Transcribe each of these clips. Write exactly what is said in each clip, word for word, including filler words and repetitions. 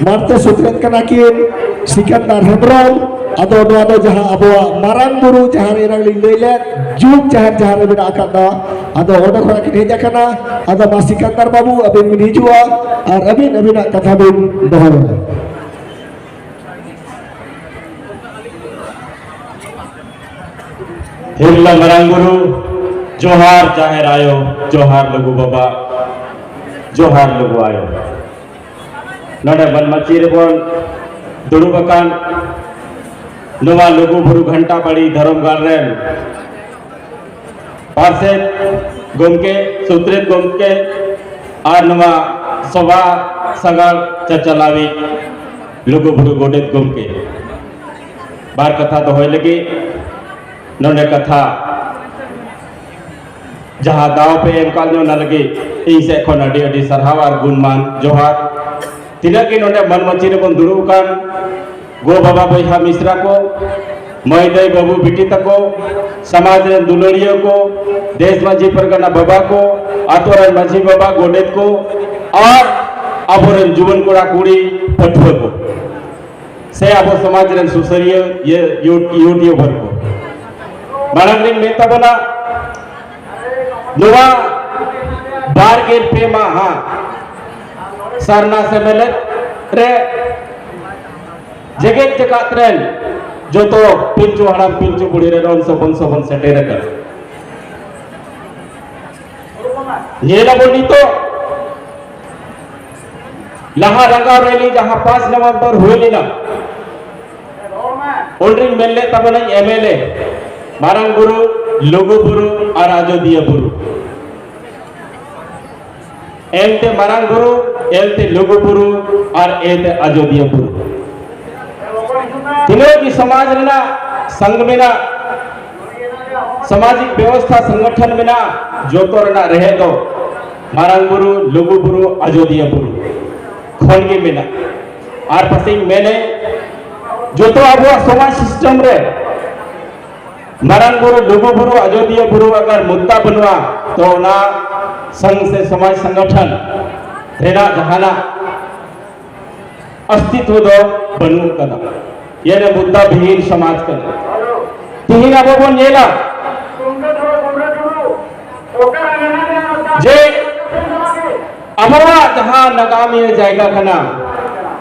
ᱢᱟᱲᱛᱮ ᱥᱩᱛᱨᱮᱫ ᱠᱟᱱᱟ ᱠᱤᱱ ᱥᱤᱠᱟᱱᱫᱟᱨ ᱦᱮᱢᱵᱨᱚᱢ᱾ ᱟᱫᱚ ᱱᱚᱣᱟ ᱫᱚ ᱡᱟᱦᱟᱸ ᱟᱵᱚᱣᱟᱜ ᱢᱟᱨᱟᱝ ᱵᱩᱨᱩ, ᱡᱟᱦᱟᱸ ᱨᱮ ᱮᱱᱟᱝ ᱞᱤᱧ ᱞᱟᱹᱭ ᱞᱮᱫ, ᱡᱩᱜᱽ ᱡᱟᱦᱮᱨ ᱡᱟᱦᱟᱸ ᱨᱮ ᱢᱮᱱᱟᱜ ᱟᱠᱟᱫᱟ, ᱟᱫᱚ ᱚᱸᱰᱮ ᱠᱷᱚᱱᱟᱜ ᱠᱤᱱ ᱦᱮᱡ ᱟᱠᱟᱱᱟ᱾ ᱟᱫᱚ ᱢᱟ ᱥᱤᱠᱟᱱᱫᱟᱨ ᱵᱟᱹᱵᱩ, ᱟᱹᱵᱤᱱ ᱵᱤᱱ ᱦᱤᱡᱩᱜᱼᱟ ᱟᱨ ᱟᱹᱵᱤᱱ ᱟᱹᱵᱤᱱᱟᱜ ᱠᱟᱛᱷᱟ ᱵᱤᱱ ᱫᱚᱦᱚᱭᱟ᱾ ᱦᱤᱨᱞᱟᱹ ᱢᱟᱨᱟᱝ ᱵᱩᱨᱩ, ᱡᱚᱦᱟᱨ ᱡᱟᱦᱮᱨ ᱟᱭᱳ, ᱡᱚᱦᱟᱨ ᱞᱩᱜᱩ ᱵᱟᱵᱟ, ᱡᱚᱦᱟᱨ ᱞᱩᱜᱩ ᱟᱭᱳ᱾ ᱱᱚᱰᱮ ᱵᱚᱱ ᱢᱟᱹᱪᱤ ᱨᱮᱵᱚᱱ ᱫᱩᱲᱩᱵ ᱟᱠᱟᱱ ᱱᱚᱣᱟ ᱞᱩᱜᱩ ᱵᱩᱨᱩ ᱜᱷᱟᱱᱴᱟ ᱵᱟᱲᱤ ᱫᱷᱚᱨᱚᱢ ᱜᱟᱲ ᱨᱮᱱ ᱯᱟᱨᱥᱮᱛ ᱜᱚᱢᱠᱮ, ᱥᱩᱛᱨᱮᱛ ᱜᱚᱢᱠᱮ ᱟᱨ ᱱᱚᱣᱟ ᱥᱚᱵᱷᱟ ᱥᱟᱜᱟᱲ ᱪᱟᱪᱟᱞᱟᱣᱤᱡ ᱞᱩᱜᱩ ᱵᱩᱨᱩ ᱜᱚᱰᱮᱛ ᱜᱚᱢᱠᱮ, ᱵᱟᱨ ᱠᱟᱛᱷᱟ ᱫᱚᱦᱚᱭ ᱞᱟᱹᱜᱤᱫ ᱱᱚᱰᱮ ᱠᱟᱛᱷᱟ ᱡᱟᱦᱟᱸ ᱫᱟᱣ ᱯᱮ ᱮᱢ ᱠᱟᱫ ᱞᱤᱧᱟ, ᱚᱱᱟ ᱞᱟᱹᱜᱤᱫ ᱤᱧ ᱥᱮᱫ ᱠᱷᱚᱱ ᱟᱹᱰᱤ ᱟᱹᱰᱤ ᱥᱟᱨᱦᱟᱣ ᱟᱨ ᱜᱩᱱᱢᱟᱱ ᱡᱚᱦᱟᱨ᱾ ᱛᱤᱱᱟᱹᱜ ᱜᱮ ᱱᱚᱰᱮ ᱢᱟᱹᱱ ᱢᱟᱹᱪᱤ ᱨᱮᱵᱚᱱ ᱫᱩᱲᱩᱵ ᱟᱠᱟᱱ ᱜᱚ ᱵᱟᱵᱟ ᱵᱚᱭᱦᱟ ᱢᱤᱥᱨᱟ ᱠᱚ, ᱢᱟᱹᱭ ᱫᱟᱹᱭ ᱵᱟᱹᱵᱩ ᱵᱤᱴᱤ ᱛᱟᱠᱚ, ᱥᱚᱢᱟᱡᱽ ᱨᱮᱱ ᱫᱩᱞᱟᱹᱲᱤᱭᱟᱹ ᱠᱚ, ᱫᱮᱥ ᱢᱟᱹᱡᱷᱤ ᱯᱟᱨᱜᱟᱱᱟ ᱵᱟᱵᱟ ᱠᱚ, ᱟᱛᱳ ᱨᱮᱱ ᱢᱟᱹᱡᱷᱤ ᱵᱟᱵᱟ, ᱜᱚᱰᱮᱛ ᱠᱚ ᱟᱨ ᱟᱵᱚᱨᱮᱱ ᱡᱩᱣᱟᱹᱱ ᱠᱚᱲᱟ ᱠᱩᱲᱤ ᱯᱟᱹᱴᱷᱩᱣᱟᱹ ᱠᱚ᱾ ᱥᱮ ᱟᱵᱚ ᱥᱚᱢᱟᱡᱽ ᱨᱮᱱ ᱥᱩᱥᱟᱹᱨᱤᱭᱟᱹ ᱤᱭᱟᱹ ᱭᱩ- ᱭᱩᱴᱤᱭᱩᱵᱟᱨ ᱠᱚ, ᱢᱟᱲᱟᱝ ᱨᱤᱧ ᱢᱮᱱ ᱛᱟᱵᱚᱱᱟ, ᱱᱚᱣᱟ ᱵᱟᱨ ᱜᱮᱞ ᱯᱮ ᱢᱟᱦᱟ ᱥᱟᱨᱱᱟ ᱥᱮᱢᱞᱮᱫ ᱨᱮ ᱡᱮᱜᱮᱛ ᱡᱟᱠᱟᱛ ᱨᱮᱱ ᱡᱚᱛᱚ ᱯᱤᱞᱪᱩ ᱦᱟᱲᱟᱢ ᱯᱤᱞᱪᱩ ᱵᱩᱲᱦᱤ ᱨᱮᱱ ᱚᱱᱥᱚ ᱵᱚᱝᱥᱚ ᱵᱚᱱ ᱥᱮᱴᱮᱨ ᱟᱠᱟᱱᱟ᱾ ᱧᱮᱞ ᱟᱵᱚᱱ ᱱᱤᱛᱚᱜ ᱞᱟᱦᱟ ᱨᱟᱸᱜᱟᱣ ᱨᱮᱞᱤ ᱡᱟᱦᱟᱸ ᱯᱟᱸᱪ ᱱᱚᱵᱷᱮᱢᱵᱚᱨ ᱦᱩᱭ ᱞᱮᱱᱟ, ᱚᱸᱰᱮᱧ ᱢᱮᱱ ᱞᱮᱫ ᱛᱟᱵᱚᱱᱟᱹᱧ ᱮᱢ ᱮᱞ ᱮ, ᱢᱟᱨᱟᱝ ᱵᱩᱨᱩ, ᱞᱩᱜᱩ ᱵᱩᱨᱩ ᱟᱨ ᱟᱡᱚᱫᱤᱭᱟᱹ ᱵᱩᱨᱩ᱾ ᱮᱱᱛᱮ ᱢᱟᱨᱟᱝ ᱵᱩᱨᱩ, ᱮᱱᱛᱮ ᱞᱩᱜᱩ ᱵᱩᱨᱩ ᱟᱨ ᱮᱱᱛᱮ ᱟᱡᱚᱫᱤᱭᱟᱹ ᱵᱩᱨᱩ᱾ ᱛᱤᱱᱟᱹᱜ ᱜᱮ ᱥᱚᱢᱟᱡᱽ ᱨᱮᱱᱟᱜ ᱥᱚᱝᱜᱷ ᱢᱮᱱᱟᱜ, ᱥᱟᱢᱟᱡᱤᱠ ᱵᱮᱵᱚᱥᱛᱷᱟ ᱥᱚᱝᱜᱚᱴᱷᱚᱱ ᱢᱮᱱᱟᱜᱼᱟ, ᱡᱚᱛᱚ ᱨᱮᱱᱟᱜ ᱨᱮᱦᱮᱫ ᱫᱚ ᱢᱟᱨᱟᱝ ᱵᱩᱨᱩ, ᱞᱩᱜᱩ ᱵᱩᱨᱩ, ᱟᱡᱚᱫᱤᱭᱟᱹ ᱵᱩᱨᱩ ᱠᱷᱚᱱ ᱜᱮ ᱢᱮᱱᱟᱜᱼᱟ᱾ ᱟᱨ ᱯᱟᱥᱮᱡ ᱢᱮᱱᱮ, ᱡᱚᱛᱚ ᱟᱵᱚᱣᱟᱜ ᱥᱚᱢᱟᱡᱽ ᱥᱤᱥᱴᱮᱢ ᱨᱮ ᱢᱟᱨᱟᱝ ᱵᱩᱨᱩ, ᱞᱩᱜᱩ ᱵᱩᱨᱩ, ᱟᱡᱚᱫᱤᱭᱟᱹ ᱵᱩᱨᱩ ᱟᱜᱟᱨ ᱢᱩᱫᱽᱫᱟ ᱵᱟᱹᱱᱩᱜᱼᱟ, ᱛᱚ ᱚᱱᱟ ᱥᱚᱝᱜᱷ ᱥᱮ ᱥᱚᱢᱟᱡᱽ ᱥᱚᱝᱜᱚᱴᱷᱚᱱ ᱨᱮᱱᱟᱜ ᱡᱟᱦᱟᱱᱟᱜ ᱚᱥᱛᱤᱛᱣᱚ ᱫᱚ ᱵᱟᱹᱱᱩᱜ ᱟᱠᱟᱫᱟ᱾ ᱭᱟᱱᱤ ᱢᱩᱫᱽᱫᱟ ᱵᱤᱦᱤᱱ ᱥᱚᱢᱟᱡᱽ ᱠᱟᱱᱟ᱾ ᱛᱤᱦᱤᱧ ᱟᱵᱚ ᱵᱚᱱ ᱧᱮᱞᱟ ᱡᱮ ᱟᱵᱚᱣᱟᱜ ᱡᱟᱦᱟᱸ ᱱᱟᱜᱟᱢᱤᱭᱟᱹ ᱡᱟᱭᱜᱟ ᱠᱟᱱᱟ,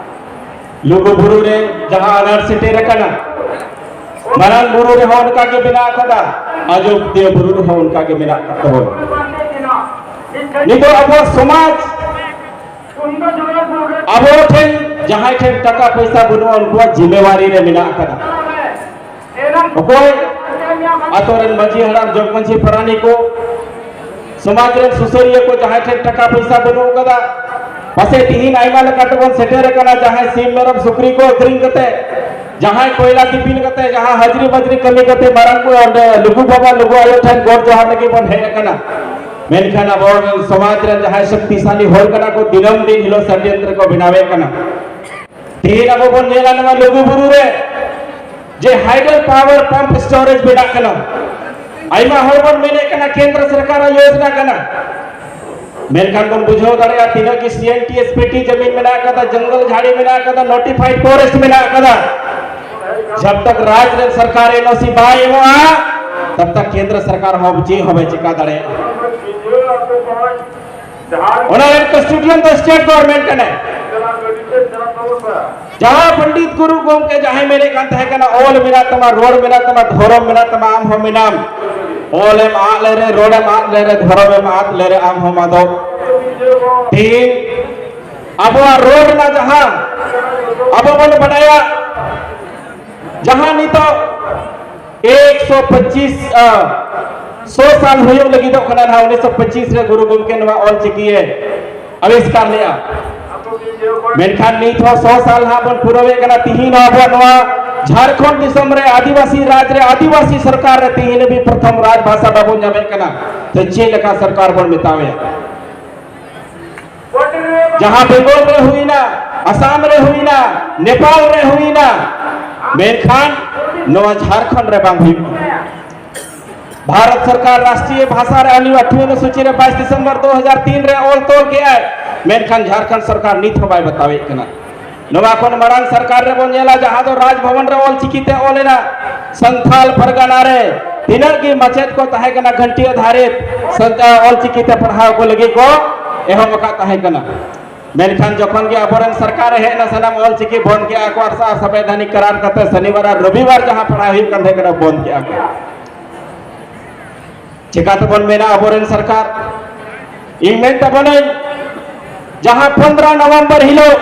ᱞᱩᱜᱩ ᱵᱩᱨᱩ ᱨᱮ ᱡᱟᱦᱟᱸ ᱟᱱᱟᱴ ᱥᱮᱴᱮᱨ ᱟᱠᱟᱱᱟ, ᱢᱟᱨᱟᱝ ᱵᱩᱨᱩ ᱨᱮᱦᱚᱸ ᱚᱱᱠᱟ ᱜᱮ ᱢᱮᱱᱟᱜ ᱟᱠᱟᱫᱟ, ᱟᱡᱳᱫᱤᱭᱟᱹ ᱵᱩᱨᱩ ᱨᱮᱦᱚᱸ ᱚᱱᱠᱟ ᱜᱮ ᱢᱮᱱᱟᱜ ᱟᱠᱟᱫ ᱛᱟᱵᱚᱱᱟ᱾ ᱱᱤᱛᱚᱜ ᱟᱵᱚᱣᱟᱜ ᱥᱚᱢᱟᱡᱽ, ᱟᱵᱚ ᱴᱷᱮᱱ ᱡᱟᱦᱟᱸᱭ ᱴᱷᱮᱱ ᱴᱟᱠᱟ ᱯᱚᱭᱥᱟ ᱵᱟᱹᱱᱩᱜᱼᱟ, ᱩᱱᱠᱩᱣᱟᱜ ᱡᱤᱢᱮᱣᱟᱨᱤ ᱨᱮ ᱢᱮᱱᱟᱜ ᱟᱠᱟᱫᱟ᱾ ᱚᱠᱚᱭ ᱟᱛᱳ ᱨᱮᱱ ᱢᱟᱹᱡᱷᱤ ᱦᱟᱲᱟᱢ, ᱡᱚᱜᱽ ᱢᱟᱹᱡᱷᱤ, ᱯᱟᱨᱟᱱᱤᱠ ᱠᱚ, ᱥᱚᱢᱟᱡᱽ ᱨᱮᱱ ᱥᱩᱥᱟᱹᱨᱤᱭᱟᱹ ᱠᱚ, ᱡᱟᱦᱟᱸᱭ ᱴᱷᱮᱱ ᱴᱟᱠᱟ ᱯᱚᱭᱥᱟ ᱵᱟᱹᱱᱩᱜ ᱟᱠᱟᱫᱟ, ᱯᱟᱥᱮᱡ ᱛᱤᱦᱤᱧ ᱟᱭᱢᱟ ᱞᱮᱠᱟ ᱛᱮᱵᱚᱱ ᱥᱮᱴᱮᱨ ᱟᱠᱟᱱᱟ, ᱡᱟᱦᱟᱸᱭ ᱥᱤᱢ ᱢᱮᱨᱚᱢ ᱥᱩᱠᱨᱤ ᱠᱚ ᱟᱹᱠᱷᱨᱤᱧ ᱠᱟᱛᱮ, ᱡᱟᱦᱟᱸᱭ ᱠᱚᱭᱞᱟ ᱫᱤᱯᱤᱞ ᱠᱟᱛᱮ, ᱡᱟᱦᱟᱸ ᱦᱟᱡᱽᱨᱤ ᱢᱟᱡᱽᱨᱤ ᱠᱟᱹᱢᱤ ᱠᱟᱛᱮ ᱢᱟᱨᱟᱝ ᱠᱚ ᱚᱸᱰᱮ ᱞᱩᱜᱩ ᱵᱟᱵᱟ ᱞᱩᱜᱩ ᱟᱭᱳ ᱴᱷᱮᱱ ᱜᱚᱰ ᱡᱚᱦᱟᱨ ᱞᱟᱹᱜᱤᱫ ᱵᱚᱱ ᱦᱮᱡ ᱟᱠᱟᱱᱟ᱾ ᱢᱮᱱᱠᱷᱟᱱ ᱟᱵᱚ ᱥᱚᱢᱟᱡᱽ ᱨᱮᱱ ᱡᱟᱦᱟᱸᱭ ᱥᱚᱠᱛᱤᱥᱟᱞᱤ ᱦᱚᱲ ᱠᱟᱱᱟ ᱠᱚ, ᱫᱤᱱᱟᱹᱢ ᱫᱤᱱ ᱦᱤᱞᱳᱜ ᱥᱟᱰᱮᱭᱚᱱᱛᱨᱚ ᱠᱚ ᱵᱮᱱᱟᱣᱮᱫ ᱠᱟᱱᱟ᱾ ᱛᱮᱦᱮᱧ ᱟᱵᱚ ᱵᱚᱱ ᱧᱮᱞᱟ ᱱᱚᱣᱟ ᱞᱩᱜᱩ ᱵᱩᱨᱩ ᱨᱮ ᱡᱮ ᱦᱟᱭᱰᱨᱳ ᱯᱟᱣᱟᱨ ᱯᱟᱢᱯ ᱥᱴᱳᱨᱮᱡᱽ ᱵᱮᱱᱟᱜ ᱠᱟᱱᱟ᱾ ᱟᱭᱢᱟ ᱦᱚᱲ ᱵᱚᱱ ᱢᱮᱱᱮᱫ ᱠᱟᱱᱟ ᱠᱮᱱᱫᱨᱚ ᱥᱚᱨᱠᱟᱨᱟᱜ ᱭᱳᱡᱽᱱᱟ ᱠᱟᱱᱟ, ᱢᱮᱱᱠᱷᱟᱱ ᱵᱚᱱ ᱵᱩᱡᱷᱟᱹᱣ ᱫᱟᱲᱮᱭᱟᱜᱼᱟ ᱛᱤᱱᱟᱹᱜ ᱜᱮ C N T S P T ᱡᱟᱢᱤᱱ ᱢᱮᱱᱟᱜ ᱟᱠᱟᱫᱟ, ᱡᱚᱝᱜᱚᱞ ᱡᱷᱟᱲᱤ ᱢᱮᱱᱟᱜ ᱟᱠᱟᱫᱟ, ᱱᱳᱴᱤᱯᱷᱟᱭᱤᱰ ᱯᱷᱚᱨᱮᱥᱴ ᱢᱮᱱᱟᱜ ᱟᱠᱟᱫᱟ, ᱡᱟᱵ ᱛᱟᱠ ᱨᱟᱡᱽ ᱨᱮᱱ ᱥᱚᱨᱠᱟᱨ ᱮᱱ ᱳ ᱥᱤ ᱵᱟᱭ ᱮᱢᱚᱜᱼᱟ, ᱛᱟᱵ ᱛᱟᱠ ᱠᱮᱱᱫᱨᱚ ᱥᱚᱨᱠᱟᱨ ᱦᱚᱸ ᱪᱮᱫ ᱦᱚᱸ ᱵᱟᱭ ᱪᱤᱠᱟ ᱫᱟᱲᱮᱭᱟᱜᱼᱟ᱾ ᱚᱱᱟ ᱨᱮᱱ ᱠᱚᱥᱴᱤᱴᱩᱭᱮᱱᱴ ᱫᱚ ᱥᱴᱮᱴ ᱜᱚᱵᱷᱚᱨᱱᱢᱮᱱᱴ ᱠᱟᱱᱟᱭ᱾ ᱡᱟᱦᱟᱸ ᱯᱚᱱᱰᱤᱛ ᱜᱩᱨᱩ ᱜᱚᱢᱠᱮ ᱡᱟᱦᱟᱸᱭ ᱢᱮᱱᱮᱫ ᱠᱟᱱ ᱛᱟᱦᱮᱸ ᱠᱟᱱᱟ, ᱚᱞ ᱢᱮᱱᱟᱜ ᱛᱟᱢᱟ, ᱨᱚᱲ ᱢᱮᱱᱟᱜ ᱛᱟᱢᱟ, ᱫᱷᱚᱨᱚᱢ ᱢᱮᱱᱟᱜ ᱛᱟᱢᱟ, ᱟᱢ ᱦᱚᱸ ᱢᱮᱱᱟᱢ᱾ ᱚᱞ ᱮᱢ ᱟᱫ ᱞᱮᱨᱮ, ᱨᱚᱲ ᱮᱢ ᱟᱫ ᱞᱮᱨᱮ, ᱟᱢ ᱦᱚᱸᱢ ᱟᱫᱚᱜ᱾ ᱛᱮᱦᱮᱧ ᱟᱵᱚᱣᱟᱜ ᱨᱚᱲ ᱨᱮᱱᱟᱜ ᱡᱟᱦᱟᱸ ᱟᱵᱚ ᱵᱚᱱ ᱵᱟᱰᱟᱭᱟ, ᱡᱟᱦᱟᱸ ᱱᱤᱛᱚᱜ ᱮᱠᱥᱚ ᱯᱚᱸᱪᱤᱥ, ᱟ, ᱥᱚ ᱥᱟᱞ ᱦᱩᱭᱩᱜ ᱞᱟᱹᱜᱤᱫᱚᱜ ᱠᱟᱱᱟ ᱱᱟᱦᱟᱜ, ᱩᱱᱤᱥᱥᱚ ᱯᱚᱸᱪᱤᱥ ᱨᱮ ᱜᱩᱨᱩ ᱜᱚᱢᱠᱮ ᱱᱚᱣᱟ ᱚᱞ ᱪᱤᱠᱤ ᱮ ᱟᱵᱤᱥᱠᱟᱨ ᱞᱮᱜᱼᱟ᱾ ᱢᱮᱱᱠᱷᱟᱱ ᱱᱤᱛ ᱦᱚᱸ ᱥᱚ ᱥᱟᱞ ᱦᱟᱸᱜ ᱵᱚᱱ ᱯᱩᱨᱟᱹᱣᱮᱫ ᱠᱟᱱᱟ᱾ ᱛᱤᱦᱤᱧ ᱦᱚᱸ ᱟᱵᱚᱣᱟᱜ ᱱᱚᱣᱟ ᱡᱷᱟᱲᱠᱷᱚᱸᱰ ᱫᱤᱥᱚᱢ ᱨᱮ ᱟᱹᱫᱤᱵᱟᱹᱥᱤ ᱨᱟᱡᱽ ᱨᱮ ᱟᱹᱫᱤᱵᱟᱹᱥᱤ ᱥᱚᱨᱠᱟᱨ ᱨᱮ ᱛᱤᱦᱤᱧ ᱦᱟᱹᱵᱤᱡ ᱯᱨᱚᱛᱷᱚᱢ ᱨᱟᱡᱽ ᱵᱷᱟᱥᱟ ᱵᱟᱵᱚᱱ ᱧᱟᱢᱮᱫ ᱠᱟᱱᱟ᱾ ᱛᱚ ᱪᱮᱫ ᱞᱮᱠᱟ ᱥᱚᱨᱠᱟᱨ ᱵᱚᱱ ᱢᱮᱛᱟᱣᱮᱭᱟ? ᱡᱟᱦᱟᱸ ᱵᱮᱝᱜᱚᱞ ᱨᱮ ᱦᱩᱭᱱᱟ, ᱟᱥᱟᱢ ᱨᱮ ᱦᱩᱭᱱᱟ, ᱱᱮᱯᱟᱞ ᱨᱮ ᱦᱩᱭᱱᱟ, ᱢᱮᱱᱠᱷᱟᱱ ᱱᱚᱣᱟ ᱡᱷᱟᱲᱠᱷᱚᱸᱰ ᱨᱮ ᱵᱟᱝ ᱦᱩᱭᱩᱜ ᱠᱟᱱᱟ᱾ ᱵᱷᱟᱨᱚᱛ ᱥᱚᱨᱠᱟᱨ ᱨᱟᱥᱴᱨᱤᱭᱚ ᱵᱷᱟᱥᱟ ᱨᱮ ᱟᱹᱱᱩ ᱟᱴᱷᱣᱟᱹ ᱚᱱᱩᱥᱩᱪᱤ ᱨᱮ ᱵᱟᱭᱤᱥ ᱰᱤᱥᱮᱢᱵᱚᱨ ᱫᱩ ᱦᱟᱡᱟᱨ ᱛᱤᱱ ᱨᱮ ᱚᱞ ᱛᱚᱞ ᱠᱮᱜᱼᱟᱭ, ᱢᱮᱱᱠᱷᱟᱱ ᱡᱷᱟᱲᱠᱷᱚᱸᱰ ᱥᱚᱨᱠᱟᱨ ᱱᱤᱛ ᱦᱚᱸ ᱵᱟᱭ ᱵᱟᱛᱟᱣᱮᱫ ᱠᱟᱱᱟ᱾ ᱱᱚᱣᱟ ᱠᱷᱚᱱ ᱢᱟᱲᱟᱝ ᱥᱚᱨᱠᱟᱨ ᱨᱮᱵᱚᱱ ᱧᱮᱞᱟ, ᱡᱟᱦᱟᱸ ᱫᱚ ᱨᱟᱡᱽ ᱵᱷᱚᱵᱚᱱ ᱨᱮ ᱚᱞ ᱪᱤᱠᱤ ᱛᱮ ᱚᱞ ᱮᱱᱟ᱾ ᱥᱟᱱᱛᱟᱞ ᱯᱟᱨᱜᱟᱱᱟ ᱨᱮ ᱛᱤᱱᱟᱹᱜ ᱜᱮ ᱢᱟᱪᱮᱫ ᱠᱚ ᱛᱟᱦᱮᱸ ᱠᱟᱱᱟ ᱜᱷᱟᱱᱴᱤᱭᱟᱹ ᱫᱷᱟᱨᱮ, ᱥᱟᱱᱛᱟᱲ ᱚᱞ ᱪᱤᱠᱤ ᱛᱮ ᱯᱟᱲᱦᱟᱣ ᱠᱚ ᱞᱟᱹᱜᱤᱫ ᱠᱚ ᱮᱦᱚᱵ ᱟᱠᱟᱫ ᱛᱟᱦᱮᱸ ᱠᱟᱱᱟ᱾ ᱢᱮᱱᱠᱷᱟᱱ ᱡᱚᱠᱷᱚᱱ ᱜᱮ ᱟᱵᱚᱨᱮᱱ ᱥᱚᱨᱠᱟᱨ ᱮ ᱦᱮᱡ ᱮᱱᱟ, ᱥᱟᱱᱟᱢ ᱚᱞ ᱪᱤᱠᱤ ᱵᱚᱱᱫ ᱠᱮᱜᱼᱟ ᱠᱚ ᱟᱨ ᱥᱟ-, ᱥᱟᱝᱵᱤᱫᱷᱟᱱᱤᱠ ᱠᱟᱨᱟᱨ ᱠᱟᱛᱮ ᱥᱚᱱᱤᱵᱟᱨ ᱟᱨ ᱨᱚᱵᱤᱵᱟᱨ ᱡᱟᱦᱟᱸ ᱯᱟᱲᱦᱟᱣ ᱦᱩᱭᱩᱜ ᱠᱟᱱ ᱛᱟᱦᱮᱸ ᱠᱟᱱᱟ, ᱵᱚᱱᱫ ᱠᱮᱜᱼᱟ ᱠᱚ᱾ ᱪᱮᱠᱟ ᱛᱮᱵᱚᱱ ᱢᱮᱱᱟ ᱟᱵᱚᱨᱮᱱ ᱥᱚᱨᱠᱟᱨ? ᱤᱧ ᱢᱮᱱ ᱛᱟᱵᱚᱱᱟᱹᱧ, ᱡᱟᱦᱟᱸ ᱯᱚᱱᱫᱽᱨᱟ ᱱᱚᱵᱷᱮᱢᱵᱚᱨ ᱦᱤᱞᱳᱜ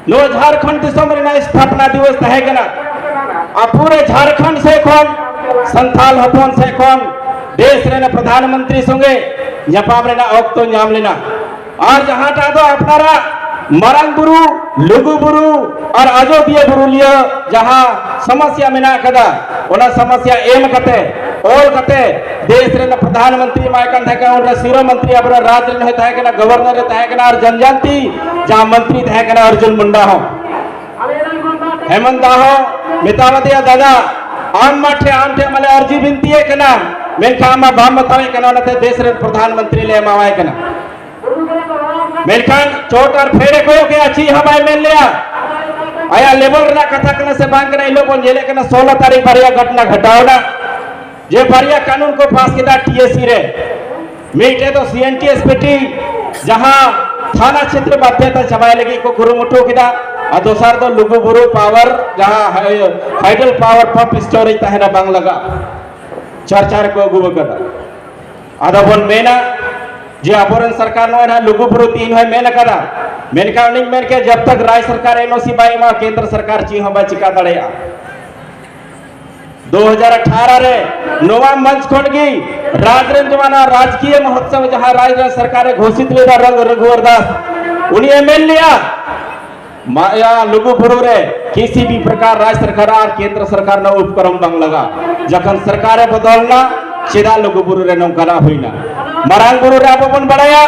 ᱱᱚᱣᱟ ᱡᱷᱟᱲᱠᱷᱚᱸᱰ ᱫᱤᱥᱚᱢ ᱨᱮᱱᱟᱜ ᱥᱛᱷᱟᱯᱚᱱᱟ ᱫᱤᱵᱚᱥ ᱛᱟᱦᱮᱸ ᱠᱟᱱᱟ, ᱟᱨ ᱯᱩᱨᱟᱹ ᱡᱷᱟᱲᱠᱷᱚᱸᱰ ᱥᱮᱫ ᱠᱷᱚᱱ, ᱥᱟᱱᱛᱟᱞ ᱦᱚᱯᱚᱱ ᱥᱮᱫ ᱠᱷᱚᱱ ᱫᱮᱥ ᱨᱮᱱ ᱯᱨᱚᱫᱷᱟᱱ ᱢᱚᱱᱛᱨᱤ ᱥᱚᱸᱜᱮ ᱧᱟᱯᱟᱢ ᱨᱮᱱᱟᱜ ᱚᱠᱛᱚ ᱧᱟᱢ ᱞᱮᱱᱟ᱾ ᱟᱨ ᱡᱟᱦᱟᱸᱴᱟᱜ ᱫᱚ ᱟᱯᱱᱟᱨᱟᱜ ᱢᱟᱨᱟᱝ ᱵᱩᱨᱩ, ᱞᱩᱜᱩ ᱵᱩᱨᱩ ᱟᱨ ᱟᱡᱳᱫᱤᱭᱟᱹ ᱵᱩᱨᱩ ᱞᱤᱭᱟᱹ ᱡᱟᱦᱟᱸ ᱥᱚᱢᱚᱥᱭᱟ ᱢᱮᱱᱟᱜ ᱟᱠᱟᱫᱟ, ᱚᱱᱟ ᱥᱚᱢᱚᱥᱭᱟ ᱮᱢ ᱠᱟᱛᱮ, ᱚᱞ ᱠᱟᱛᱮ ᱫᱮᱥ ᱨᱮᱱ ᱯᱨᱚᱫᱷᱟᱱ ᱢᱚᱱᱛᱨᱤ ᱮᱢᱟᱭ ᱠᱟᱱ ᱛᱟᱦᱮᱸ ᱠᱟᱱᱟ, ᱩᱱᱨᱮ ᱥᱤᱨᱟᱹ ᱢᱚᱱᱛᱨᱤ ᱟᱵᱚᱨᱮᱱ ᱨᱟᱡᱽ ᱨᱮᱱ ᱦᱚᱸᱭ ᱛᱟᱦᱮᱸ ᱠᱟᱱᱟ, ᱜᱚᱵᱷᱚᱨᱱᱚᱨ ᱮ ᱛᱟᱦᱮᱸ ᱠᱟᱱᱟ, ᱟᱨ ᱡᱚᱱᱡᱟᱛᱤ ᱡᱟᱦᱟᱸ ᱢᱚᱱᱛᱨᱤ ᱛᱟᱦᱮᱸ ᱠᱟᱱᱟ ᱚᱨᱡᱩᱱ ᱢᱩᱱᱰᱟ ᱦᱚᱸ᱾ ᱦᱮᱢᱚᱱᱛ ᱫᱟ ᱦᱚᱸ ᱢᱮᱛᱟᱣᱟᱫᱮᱭᱟ, "ᱫᱟᱫᱟ, ᱟᱢ ᱢᱟ ᱴᱷᱮᱱ, ᱟᱢ ᱴᱷᱮᱱ ᱢᱟᱞᱮ ᱟᱨᱡᱤ ᱵᱤᱱᱛᱤᱭᱮᱫ ᱠᱟᱱᱟ, ᱢᱮᱱᱠᱷᱟᱱ ᱟᱢ ᱢᱟ ᱵᱟᱢ ᱵᱟᱛᱟᱣᱮᱫ ᱠᱟᱱᱟ, ᱚᱱᱟᱛᱮ ᱫᱮᱥ ᱨᱮᱱ ᱯᱨᱚᱫᱷᱟᱱ ᱢᱚᱱᱛᱨᱤ ᱞᱮ ᱮᱢᱟᱣᱟᱭ ᱠᱟᱱᱟ᱾" ᱢᱮᱱᱠᱷᱟᱱ ᱪᱚᱴ ᱟᱨ ᱯᱷᱮᱰ ᱮ ᱠᱚᱭᱚᱜ ᱠᱮᱜᱼᱟ, ᱪᱮᱫ ᱦᱚᱸ ᱵᱟᱭ ᱢᱮᱱ ᱞᱮᱜᱼᱟ᱾ ᱟᱭᱟᱜ ᱞᱮᱵᱮᱞ ᱨᱮᱱᱟᱜ ᱠᱟᱛᱷᱟ ᱠᱟᱱᱟ ᱥᱮ ᱵᱟᱝ ᱠᱟᱱᱟ, ᱤᱱᱟᱹ ᱵᱚᱱ ᱧᱮᱞᱮᱫ ᱠᱟᱱᱟ, ᱥᱳᱞᱳ ᱛᱟᱹᱨᱤᱠᱷ ᱵᱟᱨᱭᱟ ᱜᱷᱚᱴᱱᱟ ᱜᱷᱚᱴᱟᱣ ᱮᱱᱟ, ᱡᱮ ᱵᱟᱨᱭᱟ ᱠᱟᱹᱱᱩᱱ ᱠᱚ ᱯᱟᱥ ᱠᱮᱫᱟ ᱴᱤ ᱮ ᱥᱤ ᱨᱮ, ᱢᱤᱫᱴᱮᱡ ᱫᱚ ᱥᱤ N T S P T, ᱡᱟᱦᱟᱸ ᱛᱷᱟᱱᱟ ᱪᱷᱮᱛᱨᱚ ᱵᱟᱫᱽᱫᱷᱚᱛᱟ ᱪᱟᱵᱟᱭ ᱞᱟᱹᱜᱤᱫ ᱠᱚ ᱠᱩᱨᱩᱢᱩᱴᱩ ᱠᱮᱫᱟ, ᱟᱨ ᱫᱚᱥᱟᱨ ᱫᱚ ᱞᱩᱜᱩ ᱵᱩᱨᱩ ᱯᱟᱣᱟᱨ, ᱡᱟᱦᱟᱸ ᱦᱟᱭ-, ᱦᱟᱭᱰᱮᱞ ᱯᱟᱣᱟᱨ ᱯᱟᱢᱯ ᱥᱴᱳᱨᱮᱡᱽ ᱛᱟᱦᱮᱱᱟ ᱵᱟᱝ ᱞᱟᱜᱟᱜ, ᱪᱟᱨᱪᱟ ᱨᱮᱠᱚ ᱟᱹᱜᱩ ᱟᱠᱟᱫᱟ᱾ ᱟᱫᱚ ᱵᱚᱱ ᱢᱮᱱᱟ ᱡᱮ ᱟᱵᱚᱨᱮᱱ ᱥᱚᱨᱠᱟᱨ ᱱᱚᱜᱼᱚᱭ ᱱᱟᱦᱟᱜ ᱞᱩᱜᱩ ᱵᱩᱨᱩ ᱛᱤᱦᱤᱧ ᱦᱚᱸᱭ ᱢᱮᱱ ᱟᱠᱟᱫᱟ, ᱢᱮᱱᱠᱷᱟᱱ ᱩᱱᱤᱧ ᱢᱮᱱ ᱠᱮᱭᱟ, ᱡᱟᱵ ᱛᱟᱠ ᱨᱟᱡᱽ ᱥᱚᱨᱠᱟᱨ ᱮᱱ ᱳ ᱥᱤ ᱵᱟᱭ ᱮᱢᱟ, ᱠᱮᱱᱫᱨᱚ ᱥᱚᱨᱠᱟᱨ ᱪᱮᱫ ᱦᱚᱸ ᱵᱟᱭ ᱪᱤᱠᱟ ᱫᱟᱲᱮᱭᱟᱜᱼᱟ᱾ ᱫᱩ ᱦᱟᱡᱟᱨ ᱟᱴᱷᱟᱨᱚ ᱨᱮ ᱱᱚᱣᱟ ᱢᱚᱧᱪ ᱠᱷᱚᱱ ᱜᱮ ᱨᱟᱡᱽ ᱨᱮᱱ ᱡᱚᱣᱟᱱ ᱨᱟᱡᱽᱠᱤᱭᱟᱹ ᱢᱚᱦᱳᱛᱥᱚᱵ ᱡᱟᱦᱟᱸ ᱨᱟᱡᱽ ᱨᱮᱱ ᱥᱚᱨᱠᱟᱨᱮ ᱜᱷᱳᱥᱤᱛ ᱞᱮᱫᱟ, ᱨᱚᱜᱷᱩ-, ᱨᱚᱜᱷᱩᱣᱟᱨ ᱫᱟᱥ, ᱩᱱᱤᱭᱮ ᱢᱮᱱ ᱞᱮᱜᱼᱟ, ᱢᱟᱭᱟ ᱞᱩᱜᱩ ᱵᱩᱨᱩ ᱨᱮ ᱠᱤᱥᱤ ᱵᱷᱤ ᱯᱨᱚᱠᱟᱨ ᱨᱟᱡᱽ ᱥᱚᱨᱠᱟᱨ ᱟᱨ ᱠᱮᱱᱫᱨᱚ ᱥᱚᱨᱠᱟᱨ ᱨᱮᱱᱟᱜ ᱩᱯᱠᱨᱚᱢ ᱵᱟᱝ ᱞᱟᱜᱟ᱾ ᱡᱚᱠᱷᱚᱱ ᱥᱚᱨᱠᱟᱨᱮ ᱵᱚᱫᱚᱞ ᱮᱱᱟ, ᱪᱮᱫᱟᱜ ᱞᱩᱜᱩ ᱵᱩᱨᱩ ᱨᱮ ᱱᱚᱝᱠᱟᱱᱟᱜ ᱦᱩᱭᱱᱟ? ᱢᱟᱨᱟᱝ ᱵᱩᱨᱩ ᱨᱮ ᱟᱵᱚ ᱵᱚᱱ ᱵᱟᱲᱟᱭᱟ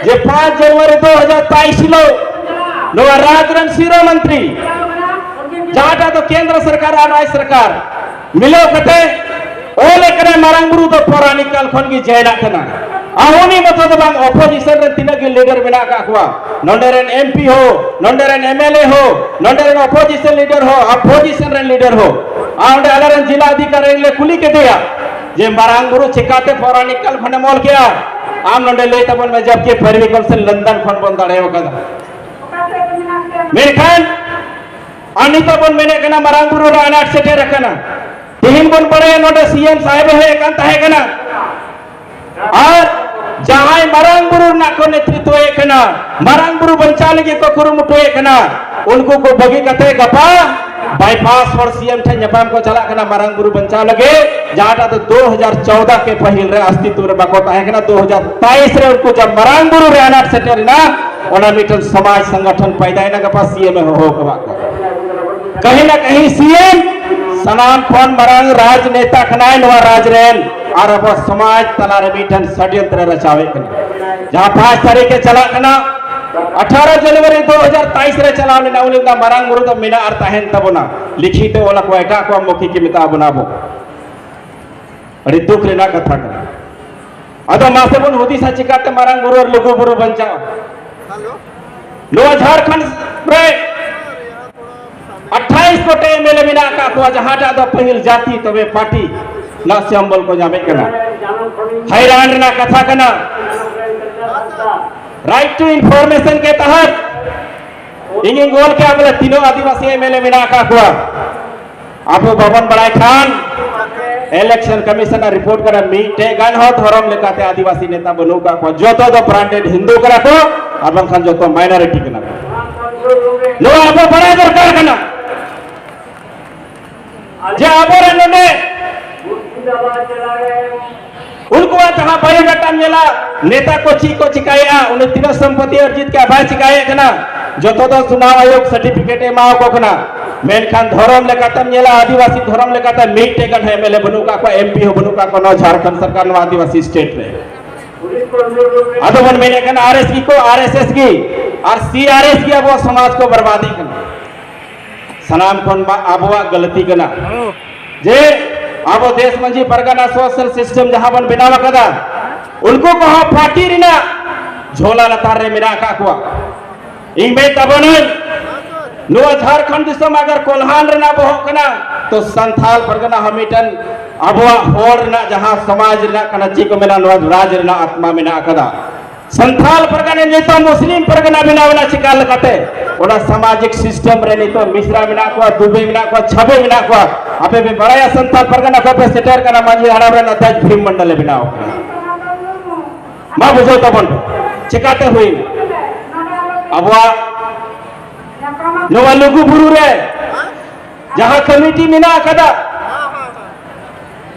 ᱡᱮ ᱯᱟᱸᱪ ᱡᱟᱱᱩᱣᱟᱨᱤ ᱫᱩ ᱦᱟᱡᱟᱨ ᱛᱮᱭᱤᱥ ᱦᱤᱞᱳᱜ ᱱᱚᱣᱟ ᱨᱟᱡᱽ ᱨᱮᱱ ᱥᱤᱨᱟᱹ ᱢᱚᱱᱛᱨᱤ, ᱡᱟᱦᱟᱸᱴᱟᱜ ᱫᱚ ᱠᱮᱱᱫᱨᱚ ᱥᱚᱨᱠᱟᱨ ᱟᱨ ᱨᱟᱡᱽ ᱥᱚᱨᱠᱟᱨ ᱢᱤᱞᱟᱹᱣ ᱠᱟᱛᱮ ᱚᱞ ᱟᱠᱟᱱᱟ, ᱢᱟᱨᱟᱝ ᱵᱩᱨᱩ ᱫᱚ ᱯᱚᱨᱟᱱᱤᱠ ᱠᱟᱞ ᱠᱷᱚᱱ ᱜᱮ ᱡᱟᱭᱱᱟᱜ ᱠᱟᱱᱟ᱾ ᱟᱨ ᱩᱱᱤ ᱢᱚᱛᱚ ᱫᱚ ᱵᱟᱝ, ᱚᱯᱳᱡᱤᱥᱚᱱ ᱨᱮᱱ ᱛᱤᱱᱟᱹᱜ ᱜᱮ ᱞᱤᱰᱟᱨ ᱢᱮᱱᱟᱜ ᱟᱠᱟᱫ ᱠᱚᱣᱟ, ᱱᱚᱰᱮ ᱨᱮᱱ ᱮᱢᱯᱤ ᱦᱚᱸ, ᱱᱚᱰᱮ ᱨᱮᱱ ᱮᱢᱮᱞᱮ ᱦᱚᱸ, ᱱᱚᱰᱮ ᱨᱮᱱ ᱚᱯᱳᱡᱤᱥᱚᱱ ᱞᱤᱰᱟᱨ ᱦᱚᱸ, ᱚᱯᱳᱡᱤᱥᱚᱱ ᱨᱮᱱ ᱞᱤᱰᱟᱨ ᱦᱚᱸ, ᱟᱨ ᱚᱸᱰᱮ ᱟᱞᱮ ᱨᱮᱱ ᱡᱤᱞᱟ ᱚᱫᱷᱤᱠᱟᱨᱤ ᱞᱮ ᱠᱩᱞᱤ ᱠᱮᱫᱮᱭᱟ ᱡᱮ ᱢᱟᱨᱟᱝ ᱵᱩᱨᱩ ᱪᱤᱠᱟᱹᱛᱮ ᱯᱚᱨᱟᱱᱤᱠᱟᱞ ᱠᱷᱚᱱᱮᱢ ᱚᱞ ᱠᱮᱜᱼᱟ? ᱟᱢ ᱱᱚᱰᱮ ᱞᱟᱹᱭ ᱛᱟᱵᱚᱱ ᱢᱮ, ᱡᱚᱵᱠᱤ ᱯᱷᱮᱨᱢᱤ ᱠᱟᱣᱩᱱᱥᱤᱞ ᱞᱚᱱᱰᱚᱱ ᱠᱷᱚᱱ ᱵᱚᱱ ᱫᱟᱲᱮ ᱟᱠᱟᱫᱟ᱾ ᱢᱮᱱᱠᱷᱟᱱ ᱟᱨ ᱱᱤᱛᱚᱜ ᱵᱚᱱ ᱢᱮᱱᱮᱫ ᱠᱟᱱᱟ ᱢᱟᱨᱟᱝ ᱵᱩᱨᱩ ᱨᱮ ᱟᱱᱟᱴ ᱥᱮᱴᱮᱨ ᱟᱠᱟᱱᱟ᱾ ᱛᱮᱦᱮᱧ ᱵᱚᱱ ᱵᱟᱲᱟᱭᱟ ᱱᱚᱰᱮ ᱥᱤ ᱮᱢ ᱥᱟᱦᱮᱵ ᱮ ᱦᱮᱡ ᱟᱠᱟᱱ ᱛᱟᱦᱮᱸ ᱠᱟᱱᱟ᱾ ᱟᱨ ᱡᱟᱦᱟᱸᱭ ᱢᱟᱨᱟᱝ ᱵᱩᱨᱩ ᱨᱮᱱᱟᱜ ᱠᱚ ᱱᱮᱛᱨᱤᱛᱣᱚᱭᱮᱫ ᱠᱟᱱᱟ, ᱢᱟᱨᱟᱝ ᱵᱩᱨᱩ ᱵᱟᱧᱪᱟᱣ ᱞᱟᱹᱜᱤᱫ ᱠᱚ ᱠᱩᱨᱩᱢᱩᱴᱩᱭᱮᱫ ᱠᱟᱱᱟ, ᱩᱱᱠᱩ ᱠᱚ ᱵᱟᱹᱜᱤ ᱠᱟᱛᱮ ᱜᱟᱯᱟ ᱵᱟᱭᱯᱟᱥ ᱦᱚᱲ ᱥᱤ ᱮᱢ ᱴᱷᱮᱱ ᱧᱟᱯᱟᱢ ᱠᱚ ᱪᱟᱞᱟᱜ ᱠᱟᱱᱟ ᱢᱟᱨᱟᱝ ᱵᱩᱨᱩ ᱵᱟᱧᱪᱟᱣ ᱞᱟᱹᱜᱤᱫ, ᱡᱟᱦᱟᱸᱴᱟᱜ ᱫᱚ ᱫᱩ ᱦᱟᱡᱟᱨ ᱪᱳᱣᱫᱟ ᱠᱮ ᱯᱟᱹᱦᱤᱞ ᱨᱮ ᱚᱥᱛᱤᱛᱣ ᱨᱮ ᱵᱟᱠᱚ ᱛᱟᱦᱮᱸ ᱠᱟᱱᱟ᱾ ᱫᱩ ᱦᱟᱡᱟᱨ ᱛᱮᱭᱤᱥ ᱨᱮ ᱩᱱᱠᱩ ᱡᱟᱵ ᱢᱟᱨᱟᱝ ᱵᱩᱨᱩ ᱨᱮ ᱟᱱᱟᱴ ᱥᱮᱴᱮᱨ ᱮᱱᱟ, ᱚᱱᱟ ᱢᱤᱫᱴᱮᱱ ᱥᱚᱢᱟᱡᱽ ᱥᱚᱝᱜᱚᱴᱷᱚᱱ ᱯᱟᱭᱫᱟ ᱮᱱᱟ, ᱜᱟᱯᱟ ᱥᱤ ᱮᱢ ᱮ ᱦᱚᱦᱚ ᱟᱠᱟᱫ ᱠᱚᱣᱟ᱾ ᱠᱟᱹᱦᱤ ᱱᱟ ᱠᱟᱹᱦᱤ ᱥᱤ ᱮᱢ ᱥᱟᱱᱟᱢ ᱠᱷᱚᱱ ᱢᱟᱨᱟᱝ ᱨᱟᱡᱽᱱᱮᱛᱟ ᱠᱟᱱᱟᱭ ᱱᱚᱣᱟ ᱨᱟᱡᱽ ᱨᱮᱱ, ᱟᱨ ᱟᱵᱚ ᱥᱚᱢᱟᱡᱽ ᱛᱟᱞᱟᱨᱮ ᱢᱤᱫᱴᱮᱱ ᱥᱟᱰᱭᱚᱱᱛᱨᱚ ᱨᱟᱪᱟᱣᱮᱫ ᱠᱟᱱᱟ᱾ ᱡᱟᱦᱟᱸ ᱯᱟᱸᱪ ᱛᱟᱹᱨᱤᱠᱷ ᱮ ᱪᱟᱞᱟᱜ ᱠᱟᱱᱟ, ᱟᱴᱷᱟᱨᱚ ᱡᱟᱱᱩᱣᱟᱨᱤ ᱫᱩ ᱦᱟᱡᱟᱨ ᱛᱮᱭᱤᱥ ᱨᱮ ᱪᱟᱞᱟᱣ ᱞᱮᱱᱟ, ᱩᱱᱤ ᱫᱚ ᱢᱟᱨᱟᱝ ᱵᱩᱨᱩ ᱫᱚ ᱢᱮᱱᱟᱜ ᱟᱨ ᱛᱟᱦᱮᱱ ᱛᱟᱵᱚᱱᱟ, ᱞᱤᱠᱷᱤᱛ ᱚᱞ ᱟᱠᱚ, ᱮᱴᱟᱜ ᱠᱚᱣᱟᱜ ᱢᱚᱠᱷᱤᱠᱤ ᱢᱮᱛᱟ ᱵᱚᱱᱟ ᱟᱵᱚ᱾ ᱟᱹᱰᱤ ᱫᱩᱠ ᱨᱮᱱᱟᱜ ᱠᱟᱛᱷᱟ ᱠᱟᱱᱟ᱾ ᱟᱫᱚ ᱢᱟᱥᱮ ᱵᱚᱱ ᱦᱩᱫᱤᱥᱟ, ᱪᱤᱠᱟᱛᱮ ᱢᱟᱨᱟᱝ ᱵᱩᱨᱩ ᱟᱨ ᱞᱩᱜᱩ ᱵᱩᱨᱩ ᱵᱟᱧᱪᱟᱣ? ᱱᱚᱣᱟ ᱡᱷᱟᱲᱠᱷᱚᱸᱰ ᱨᱮ ᱟᱴᱷᱟᱭᱤᱥ ᱜᱚᱴᱮᱡ ᱮᱢ ᱮᱞ ᱮ ᱢᱮᱱᱟᱜ ᱟᱠᱟᱫ ᱠᱚᱣᱟ, ᱡᱟᱦᱟᱸᱴᱟᱜ ᱫᱚ ᱯᱟᱹᱦᱤᱞ ᱡᱟᱹᱛᱤ, ᱛᱚᱵᱮ ᱯᱟᱨᱴᱤ ᱨᱮᱱᱟᱜ ᱥᱤᱢᱵᱚᱞ ᱠᱚ ᱧᱟᱢᱮᱫ ᱠᱟᱱᱟ᱾ ᱦᱟᱭᱨᱟᱱ ᱨᱮᱱᱟᱜ ᱠᱟᱛᱷᱟ ᱠᱟᱱᱟ᱾ ᱨᱟᱭᱤᱴ ᱴᱩ ᱤᱱᱯᱷᱚᱨᱢᱮᱥᱚᱱ ᱠᱮ ᱛᱟᱦᱟᱛ ᱤᱧᱤᱧ ᱚᱞ ᱠᱮᱜᱼᱟ ᱵᱚᱞᱮ ᱛᱤᱱᱟᱹᱜ ᱟᱹᱫᱤᱵᱟᱹᱥᱤ ᱮᱢ ᱮᱞ ᱮ ᱢᱮᱱᱟᱜ ᱟᱠᱟᱫ ᱠᱚᱣᱟ᱾ ᱟᱵᱚ ᱵᱟᱵᱚᱱ ᱵᱟᱲᱟᱭ ᱠᱷᱟᱱ, ᱤᱞᱮᱠᱥᱚᱱ ᱠᱚᱢᱤᱥᱚᱱ ᱨᱤᱯᱳᱨᱴ ᱠᱟᱱᱟ, ᱢᱤᱫᱴᱮᱡ ᱜᱟᱱ ᱦᱚᱸ ᱫᱷᱚᱨᱚᱢ ᱞᱮᱠᱟᱛᱮ ᱟᱹᱫᱤᱵᱟᱹᱥᱤ ᱱᱮᱛᱟ ᱵᱟᱹᱱᱩᱜ ᱟᱠᱟᱫ ᱠᱚᱣᱟ᱾ ᱡᱚᱛᱚ ᱫᱚ ᱵᱨᱟᱱᱰᱮᱰ ᱦᱤᱱᱫᱩ ᱠᱟᱱᱟ ᱠᱚ, ᱟᱨ ᱵᱟᱝᱠᱷᱟᱱ ᱡᱚᱛᱚ ᱢᱟᱭᱱᱚᱨᱤᱴᱤ ᱠᱟᱱᱟ ᱠᱚ᱾ ᱱᱚᱣᱟ ᱟᱵᱚ ᱵᱟᱲᱟᱭ ᱫᱚᱨᱠᱟᱨ ᱠᱟᱱᱟ ᱡᱮ ᱟᱵᱚᱨᱮᱱ ᱱᱚᱰᱮ ᱩᱱᱠᱩᱣᱟᱜ ᱡᱟᱦᱟᱸ ᱵᱟᱭᱳᱰᱟᱴᱟᱢ ᱧᱮᱞᱟ, ᱱᱮᱛᱟ ᱠᱚ ᱪᱮᱫ ᱠᱚ ᱪᱤᱠᱟᱭᱮᱫᱼᱟ, ᱩᱱᱤ ᱛᱤᱱᱟᱹᱜ ᱥᱚᱢᱯᱚᱛᱤ ᱚᱨᱡᱤᱛ ᱠᱮᱫᱼᱟ, ᱵᱟᱭ ᱪᱤᱠᱟᱭᱮᱫ ᱠᱟᱱᱟ, ᱡᱚᱛᱚ ᱫᱚ ᱪᱩᱱᱟᱣ ᱟᱭᱳᱜᱽ ᱥᱟᱨᱴᱤᱯᱷᱤᱠᱮᱴ ᱮ ᱮᱢᱟᱣᱟᱠᱚ ᱠᱟᱱᱟ᱾ ᱢᱮᱱᱠᱷᱟᱱ ᱫᱷᱚᱨᱚᱢ ᱞᱮᱠᱟᱛᱮᱢ ᱧᱮᱞᱟ, ᱟᱹᱫᱤᱵᱟᱹᱥᱤ ᱫᱷᱚᱨᱚᱢ ᱞᱮᱠᱟᱛᱮ ᱢᱤᱫᱴᱮᱡ ᱜᱟᱱ ᱮᱢ ᱮᱞ ᱮ ᱵᱟᱹᱱᱩᱜ ᱠᱟᱜ ᱠᱚᱣᱟ, ᱮᱢ ᱯᱤ ᱦᱚᱸ ᱵᱟᱹᱱᱩᱜ ᱠᱟᱜ ᱠᱚᱣᱟ ᱱᱚᱣᱟ ᱟᱹᱫᱤᱵᱟᱹᱥᱤ ᱥᱴᱮᱴ ᱨᱮ᱾ ᱟᱫᱚ ᱵᱚᱱ ᱢᱮᱱᱮᱫ ᱠᱟᱱᱟ ᱟᱨ ᱮᱥ ᱜᱮ ᱠᱚ, ᱟᱨ ᱮᱥ ᱮᱥ ᱜᱮ, ᱟᱨ ᱥᱤ ᱟᱨ ᱮᱥ ᱜᱮ ᱟᱵᱚᱣᱟᱜ ᱥᱚᱢᱟᱡᱽ ᱠᱚ ᱵᱚᱨᱵᱟᱫᱮᱫ ᱠᱟᱱᱟ᱾ ᱥᱟᱱᱟᱢ ᱠᱷᱚᱱ ᱢᱟ ᱟᱵᱚᱣᱟᱜ ᱜᱟᱹᱞᱛᱤ ᱠᱟᱱᱟ ᱡᱮ ᱟᱵᱚ ᱫᱮᱥ ᱢᱟᱹᱡᱷᱤ ᱯᱟᱨᱜᱟᱱᱟ ᱥᱳᱥᱟᱞ ᱥᱤᱥᱴᱮᱢ ᱡᱟᱦᱟᱸ ᱵᱚᱱ ᱵᱮᱱᱟᱣ ᱟᱠᱟᱫᱟ, ᱩᱱᱠᱩ ᱠᱚᱦᱚᱸ ᱯᱟᱨᱴᱤ ᱨᱮᱱᱟᱜ ᱡᱷᱚᱞᱟ ᱞᱟᱛᱟᱨ ᱨᱮ ᱢᱮᱱᱟᱜ ᱟᱠᱟᱫ ᱠᱚᱣᱟ᱾ ᱤᱧ ᱢᱮᱱ ᱛᱟᱵᱚᱱᱟᱹᱧ, ᱱᱚᱣᱟ ᱡᱷᱟᱲᱠᱷᱚᱸᱰ ᱫᱤᱥᱚᱢ ᱟᱜᱟᱨ ᱠᱚᱞᱦᱟᱱ ᱨᱮᱱᱟᱜ ᱵᱚᱦᱚᱜ ᱠᱟᱱᱟ, ᱛᱚ ᱥᱟᱱᱛᱷᱟᱞ ᱯᱟᱨᱜᱟᱱᱟ ᱦᱚᱸ ᱢᱤᱫᱴᱮᱱ ᱟᱵᱚᱣᱟᱜ ᱦᱚᱲ ᱨᱮᱱᱟᱜ ᱡᱟᱦᱟᱸ ᱥᱚᱢᱟᱡᱽ ᱨᱮᱱᱟᱜ ᱠᱟᱱᱟ, ᱪᱮᱫ ᱠᱚ ᱢᱮᱱᱟ, ᱱᱚᱣᱟ ᱨᱟᱡᱽ ᱨᱮᱱᱟᱜ ᱟᱛᱢᱟ ᱢᱮᱱᱟᱜ ᱟᱠᱟᱫᱟ᱾ ᱥᱟᱱᱛᱷᱟᱞ ᱯᱟᱨᱜᱟᱱᱟ ᱱᱤᱛᱚᱜ ᱢᱩᱥᱞᱤᱢ ᱯᱟᱨᱜᱟᱱᱟ ᱵᱮᱱᱟᱣ ᱮᱱᱟ, ᱪᱤᱠᱟ ᱞᱮᱠᱟᱛᱮ? ᱚᱱᱟ ᱥᱟᱢᱟᱡᱤᱠ ᱥᱤᱥᱴᱮᱢ ᱨᱮ ᱱᱤᱛᱚᱜ ᱢᱤᱥᱨᱟ ᱢᱮᱱᱟᱜ ᱠᱚᱣᱟ, ᱫᱩᱵᱮ ᱢᱮᱱᱟᱜ ᱠᱚᱣᱟ, ᱪᱷᱟᱵᱮ ᱢᱮᱱᱟᱜ ᱠᱚᱣᱟ᱾ ᱟᱯᱮ ᱯᱮ ᱵᱟᱲᱟᱭᱟ, ᱥᱟᱱᱛᱷᱟᱞ ᱯᱟᱨᱜᱟᱱᱟ ᱠᱷᱚᱱ ᱯᱮ ᱥᱮᱴᱮᱨ ᱠᱟᱱᱟ, ᱢᱟᱹᱡᱷᱤ ᱦᱟᱲᱟᱢ ᱨᱮᱱ ᱟᱛᱟᱡ ᱵᱷᱤᱢ ᱢᱚᱱᱰᱚᱞᱮ ᱵᱮᱱᱟᱣ ᱠᱟᱱᱟ᱾ ᱢᱟ ᱵᱩᱡᱷᱟᱹᱣ ᱛᱟᱵᱚᱱ ᱯᱮ, ᱪᱤᱠᱟᱛᱮ ᱦᱩᱭᱱᱟ? ᱟᱵᱚᱣᱟᱜ ᱱᱚᱣᱟ ᱞᱩᱜᱩ ᱵᱩᱨᱩ ᱨᱮ ᱡᱟᱦᱟᱸ ᱠᱚᱢᱤᱴᱤ ᱢᱮᱱᱟᱜ ᱟᱠᱟᱫᱟ,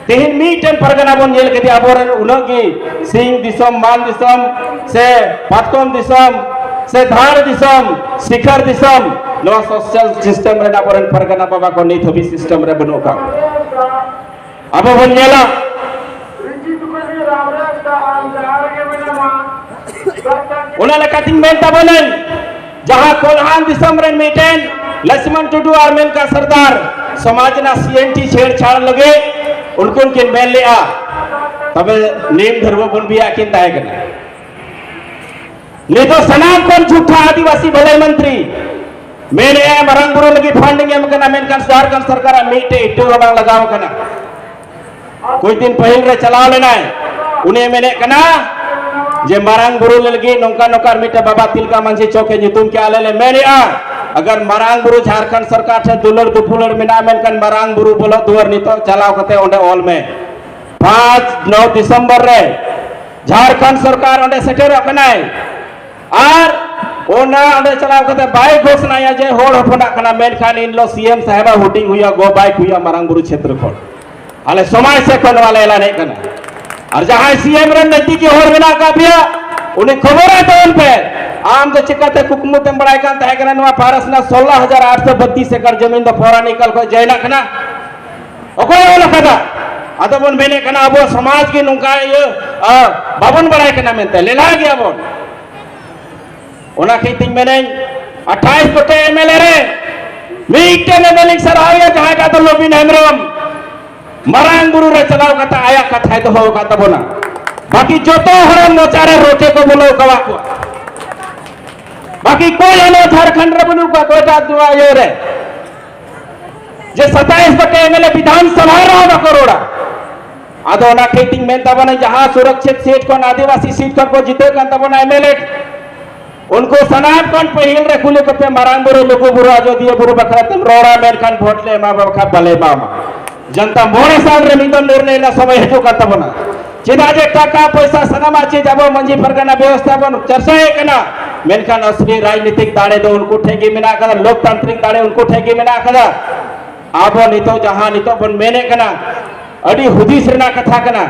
ᱛᱮᱦᱮᱧ ᱢᱤᱫᱴᱮᱱ ᱯᱟᱨᱜᱟᱱᱟ ᱵᱚᱱ ᱧᱮᱞ ᱠᱮᱫᱮᱭᱟ, ᱟᱵᱚᱨᱮᱱ ᱩᱱᱟᱹᱜ ᱜᱮ ᱥᱤᱧ ᱫᱤᱥᱚᱢ, ᱢᱟᱱ ᱫᱤᱥᱚᱢ, ᱥᱮ ᱯᱟᱛᱠᱚᱢ ᱫᱤᱥᱚᱢ, ᱥᱮ ᱫᱷᱟᱲ ᱫᱤᱥᱚᱢ, ᱥᱤᱠᱷᱟᱨ ᱫᱤᱥᱚᱢ, ᱱᱚᱣᱟ ᱥᱳᱥᱟᱞ ᱥᱤᱥᱴᱮᱢ ᱨᱮᱱ ᱟᱵᱚᱨᱮᱱ ᱯᱟᱨᱜᱟᱱᱟ ᱵᱟᱵᱟ ᱠᱚ ᱱᱤᱛ ᱦᱟᱹᱵᱤᱡ ᱥᱤᱥᱴᱮᱢ ᱨᱮ ᱵᱟᱹᱱᱩᱜ ᱟᱠᱟᱫ᱾ ᱟᱵᱚ ᱵᱚᱱ ᱧᱮᱞᱟ, ᱚᱱᱟ ᱞᱮᱠᱟᱛᱤᱧ ᱢᱮᱱ ᱛᱟᱵᱚᱱᱟᱹᱧ, ᱡᱟᱦᱟᱸ ᱠᱚᱞᱦᱟᱱ ᱫᱤᱥᱚᱢ ᱨᱮᱱ ᱢᱤᱫᱴᱮᱱ ᱞᱚᱪᱷᱢᱚᱱ ᱴᱩᱰᱩ ᱟᱨ ᱢᱮᱱᱠᱟ ᱥᱚᱨᱫᱟᱨ ᱥᱚᱢᱟᱡᱽ ᱨᱮᱱᱟᱜ ᱥᱤ ᱮᱱ ᱴᱤ ᱪᱷᱮᱲᱪᱷᱟᱲ ᱞᱟᱹᱜᱤᱫ ᱩᱱᱠᱤᱱ ᱠᱤᱱ ᱢᱮᱱ ᱞᱮᱜᱼᱟ, ᱛᱚᱵᱮ ᱱᱤᱢ ᱰᱷᱟᱹᱨᱣᱟᱹ ᱵᱚᱱ ᱵᱤᱭᱟ ᱠᱤᱱ ᱛᱟᱦᱮᱸ ᱠᱟᱱᱟ᱾ ᱱᱤᱛᱚᱜ ᱥᱟᱱᱟᱢ ᱠᱷᱚᱱ ᱡᱷᱩᱴᱷᱟ ᱟᱹᱫᱤᱵᱟᱹᱥᱤ ᱵᱷᱟᱹᱞᱟᱹᱭ ᱢᱚᱱᱛᱨᱤ ᱢᱮᱱᱮᱜᱼᱟᱭ, ᱢᱟᱨᱟᱝ ᱵᱩᱨᱩ ᱞᱟᱹᱜᱤᱫ ᱯᱷᱟᱱᱰᱤᱝ ᱮᱢ ᱠᱟᱱᱟ, ᱢᱮᱱᱠᱷᱟᱱ ᱡᱷᱟᱲᱠᱷᱚᱸᱰ ᱥᱚᱨᱠᱟᱨᱟᱜ ᱢᱤᱫᱴᱮᱡ ᱤᱴᱟᱹ ᱦᱚᱸ ᱵᱟᱝ ᱞᱟᱜᱟᱣ ᱠᱟᱱᱟ᱾ ᱠᱩᱪ ᱫᱤᱱ ᱯᱟᱹᱦᱤᱞ ᱨᱮ ᱪᱟᱞᱟᱣ ᱞᱮᱱᱟᱭ, ᱩᱱᱤ ᱢᱮᱱᱮᱫ ᱠᱟᱱᱟ ᱡᱮ ᱢᱟᱨᱟᱝ ᱵᱩᱨᱩ ᱞᱟᱹᱜᱤᱫ ᱱᱚᱝᱠᱟ ᱱᱚᱝᱠᱟ ᱟᱨ ᱢᱤᱫᱴᱮᱡ ᱵᱟᱵᱟ ᱛᱤᱞᱠᱟ ᱢᱟᱹᱡᱷᱤ ᱪᱚᱠ ᱮ ᱧᱩᱛᱩᱢ ᱠᱮᱜᱼᱟ᱾ ᱟᱞᱮ ᱞᱮ ᱢᱮᱱᱮᱜᱼᱟ, ᱟᱜᱟᱨ ᱢᱟᱨᱟᱝ ᱵᱩᱨᱩ ᱡᱷᱟᱲᱠᱷᱚᱸᱰ ᱥᱚᱨᱠᱟᱨ ᱴᱷᱮᱱ ᱫᱩᱞᱟᱹᱲ ᱫᱩᱯᱩᱞᱟᱹᱲ ᱢᱮᱱᱟᱜᱼᱟ, ᱢᱮᱱᱠᱷᱟᱱ ᱢᱟᱨᱟᱝ ᱵᱩᱨᱩ ᱵᱚᱞᱚᱜ ᱫᱩᱣᱟᱹᱨ ᱱᱤᱛᱚᱜ ᱪᱟᱞᱟᱣ ᱠᱟᱛᱮ ᱚᱸᱰᱮ ᱚᱞ ᱢᱮ᱾ ᱯᱟᱸᱪ ᱱᱚ ᱰᱤᱥᱮᱢᱵᱚᱨ ᱨᱮ ᱡᱷᱟᱲᱠᱷᱚᱸᱰ ᱥᱚᱨᱠᱟᱨ ᱚᱸᱰᱮ ᱥᱮᱴᱮᱨᱚᱜ ᱠᱟᱱᱟᱭ᱾ ᱟᱨ ᱚᱱᱟ ᱚᱸᱰᱮ ᱪᱟᱞᱟᱣ ᱠᱟᱛᱮ ᱵᱟᱭ ᱜᱷᱳᱥᱱᱟᱭᱟ ᱡᱮ ᱦᱚᱲ ᱦᱚᱯᱚᱱᱟᱜ ᱠᱟᱱᱟ, ᱢᱮᱱᱠᱷᱟᱱ ᱮᱱ ᱦᱤᱞᱳᱜ ᱥᱤ ᱮᱢ ᱥᱟᱦᱮᱵᱟᱜ ᱦᱩᱰᱤᱝ ᱦᱩᱭᱩᱜᱼᱟ, ᱜᱳ ᱵᱟᱭ ᱦᱩᱭᱩᱜᱼᱟ ᱢᱟᱨᱟᱝ ᱵᱩᱨᱩ ᱪᱷᱮᱛᱨᱚ ᱠᱷᱚᱱ᱾ ᱟᱞᱮ ᱥᱚᱢᱟᱡᱽ ᱥᱮᱫ ᱠᱷᱚᱱ ᱱᱚᱣᱟ ᱞᱮ ᱮᱞᱟᱱᱮᱫ ᱠᱟᱱᱟ᱾ ᱟᱨ ᱡᱟᱦᱟᱸᱭ ᱥᱤ ᱮᱢ ᱨᱮᱱ ᱱᱟᱡᱫᱤᱠᱤ ᱦᱚᱲ ᱢᱮᱱᱟᱜ ᱟᱠᱟᱫ ᱯᱮᱭᱟ, ᱩᱱᱤ ᱠᱷᱚᱵᱚᱨᱟᱭ ᱛᱟᱵᱚᱱ ᱯᱮ᱾ ᱟᱢ ᱫᱚ ᱪᱤᱠᱟᱛᱮ ᱠᱩᱠᱢᱩ ᱛᱮᱢ ᱵᱟᱲᱟᱭ ᱠᱟᱱ ᱛᱟᱦᱮᱸ ᱠᱟᱱᱟ ᱱᱚᱣᱟ ᱯᱟᱨᱟᱥ ᱨᱮᱱᱟᱜ ᱥᱳᱞᱞᱳ ᱦᱟᱡᱟᱨ ᱟᱴᱥᱚ ᱵᱚᱛᱤᱥ ᱮᱠᱚᱨ ᱡᱚᱢᱤᱱ ᱫᱚ ᱯᱚᱨᱟᱱᱤᱠᱟᱞ ᱠᱷᱚᱱ ᱡᱚᱭᱮᱱᱟᱜ ᱠᱟᱱᱟ? ᱚᱠᱚᱭ ᱚᱞ ᱟᱠᱟᱫᱟ? ᱟᱫᱚ ᱵᱚᱱ ᱢᱮᱱᱮᱫ ᱠᱟᱱᱟ ᱟᱵᱚ ᱥᱚᱢᱟᱡᱽ ᱜᱮ ᱱᱚᱝᱠᱟ ᱤᱭᱟᱹ, ᱟ, ᱵᱟᱵᱚᱱ ᱵᱟᱲᱟᱭ ᱠᱟᱱᱟ ᱢᱮᱱᱛᱮ, ᱞᱮᱞᱦᱟ ᱜᱮᱭᱟᱵᱚᱱ᱾ ᱚᱱᱟ ᱠᱷᱟᱹᱛᱤᱨ ᱛᱤᱧ ᱢᱮᱱᱟᱹᱧ, ᱟᱴᱷᱟᱭᱤᱥ ᱜᱚᱴᱮᱡ ᱮᱢ ᱮᱞ ᱮ ᱨᱮ ᱢᱤᱫᱴᱮᱱ ᱮᱢ ᱮᱞ ᱮᱧ ᱥᱟᱨᱦᱟᱣᱮᱭᱟ, ᱡᱟᱦᱟᱸᱭ ᱴᱟᱜ ᱫᱚ ᱱᱚᱵᱤᱱ ᱦᱮᱢᱵᱨᱚᱢ᱾ ᱢᱟᱨᱟᱝ ᱵᱩᱨᱩ ᱨᱮ ᱪᱟᱞᱟᱣ ᱠᱟᱛᱮ ᱟᱭᱟᱜ ᱠᱟᱛᱷᱟᱭ ᱫᱚᱦᱚ ᱟᱠᱟᱫ ᱛᱟᱵᱚᱱᱟ᱾ ᱵᱟᱹᱠᱤ ᱡᱚᱛᱚ ᱦᱚᱲ ᱢᱚᱪᱟ ᱨᱮ ᱨᱚᱴᱮ ᱠᱚ ᱵᱚᱞᱚ ᱟᱠᱟᱫ ᱠᱚᱣᱟ᱾ ᱵᱟᱹᱠᱤ ᱠᱚᱭ ᱟᱞᱚ ᱡᱷᱟᱲᱠᱷᱚᱸᱰ ᱨᱮ ᱵᱟᱹᱱᱩᱜ ᱠᱚᱣᱟ, ᱚᱠᱚᱭᱴᱟᱜ ᱱᱚᱣᱟ ᱤᱭᱟᱹ ᱨᱮ ᱡᱮ ᱥᱟᱛᱟᱭᱤᱥ ᱜᱚᱴᱮᱡ ᱮᱢ ᱮᱞ ᱮ ᱵᱤᱫᱷᱟᱱ ᱥᱚᱵᱷᱟ ᱨᱮᱦᱚᱸ ᱵᱟᱠᱚ ᱨᱚᱲᱟ᱾ ᱟᱫᱚ ᱚᱱᱟ ᱴᱷᱤᱠ ᱴᱷᱤᱠ ᱢᱮᱱ ᱛᱟᱵᱚᱱᱟ, ᱡᱟᱦᱟᱸ ᱥᱩᱨᱚᱠᱥᱤᱛ ᱥᱤᱴ ᱠᱷᱚᱱ, ᱟᱹᱫᱤᱵᱟᱹᱥᱤ ᱥᱤᱴ ᱠᱷᱚᱱ ᱠᱚ ᱡᱤᱛᱟᱹᱣ ᱠᱟᱱ ᱛᱟᱵᱚᱱᱟ ᱮᱢ ᱮᱞ ᱮ, ᱩᱱᱠᱩ ᱥᱟᱱᱟᱢ ᱠᱷᱚᱱ ᱯᱟᱹᱦᱤᱞ ᱨᱮ ᱠᱩᱞᱤ ᱠᱚᱯᱮ, ᱢᱟᱨᱟᱝ ᱵᱩᱨᱩ, ᱞᱩᱜᱩ ᱵᱩᱨᱩ, ᱟᱡᱚᱫᱤᱭᱟᱹ ᱵᱩᱨᱩ ᱵᱟᱠᱷᱨᱟ ᱛᱮᱢ ᱨᱚᱲᱟ, ᱢᱮᱱᱠᱷᱟᱱ ᱵᱷᱳᱴ ᱞᱮ ᱮᱢᱟ, ᱵᱟᱠᱷᱟᱱ ᱵᱟᱞᱮ ᱮᱢᱟᱢᱟ᱾ ᱡᱚᱱᱛᱟ ᱢᱚᱬᱮ ᱥᱟᱞ ᱨᱮ ᱢᱤᱫ ᱫᱚᱢ ᱱᱤᱨᱱᱚᱭ ᱨᱮᱱᱟᱜ ᱥᱚᱢᱚᱭ ᱦᱤᱡᱩᱜ ᱠᱟᱱ ᱛᱟᱵᱚᱱᱟ᱾ ᱪᱮᱫᱟᱜ ᱡᱮ ᱴᱟᱠᱟ ᱯᱚᱭᱥᱟ ᱥᱟᱱᱟᱢᱟᱜ ᱪᱮᱫ ᱟᱵᱚ ᱢᱟᱹᱡᱷᱤ ᱯᱟᱨᱜᱟᱱᱟ ᱵᱮᱵᱚᱥᱛᱷᱟ ᱵᱚᱱ ᱪᱟᱨᱪᱟᱭᱮᱫ ᱠᱟᱱᱟ, ᱢᱮᱱᱠᱷᱟᱱ ᱟᱥᱞᱤ ᱨᱟᱡᱽᱱᱤᱛᱤᱠ ᱫᱟᱲᱮ ᱫᱚ ᱩᱱᱠᱩ ᱴᱷᱮᱱ ᱜᱮ ᱢᱮᱱᱟᱜ ᱟᱠᱟᱫᱟ, ᱞᱳᱠᱛᱟᱱᱛᱨᱤᱠ ᱫᱟᱲᱮ ᱩᱱᱠᱩ ᱴᱷᱮᱱ ᱜᱮ ᱢᱮᱱᱟᱜ ᱟᱠᱟᱫᱟ᱾ ᱟᱵᱚ ᱱᱤᱛᱚᱜ ᱡᱟᱦᱟᱸ ᱱᱤᱛᱚᱜ ᱵᱚᱱ ᱢᱮᱱᱮᱫ ᱠᱟᱱᱟ, ᱟᱹᱰᱤ ᱦᱩᱫᱤᱥ ᱨᱮᱱᱟᱜ ᱠᱟᱛᱷᱟ ᱠᱟᱱᱟ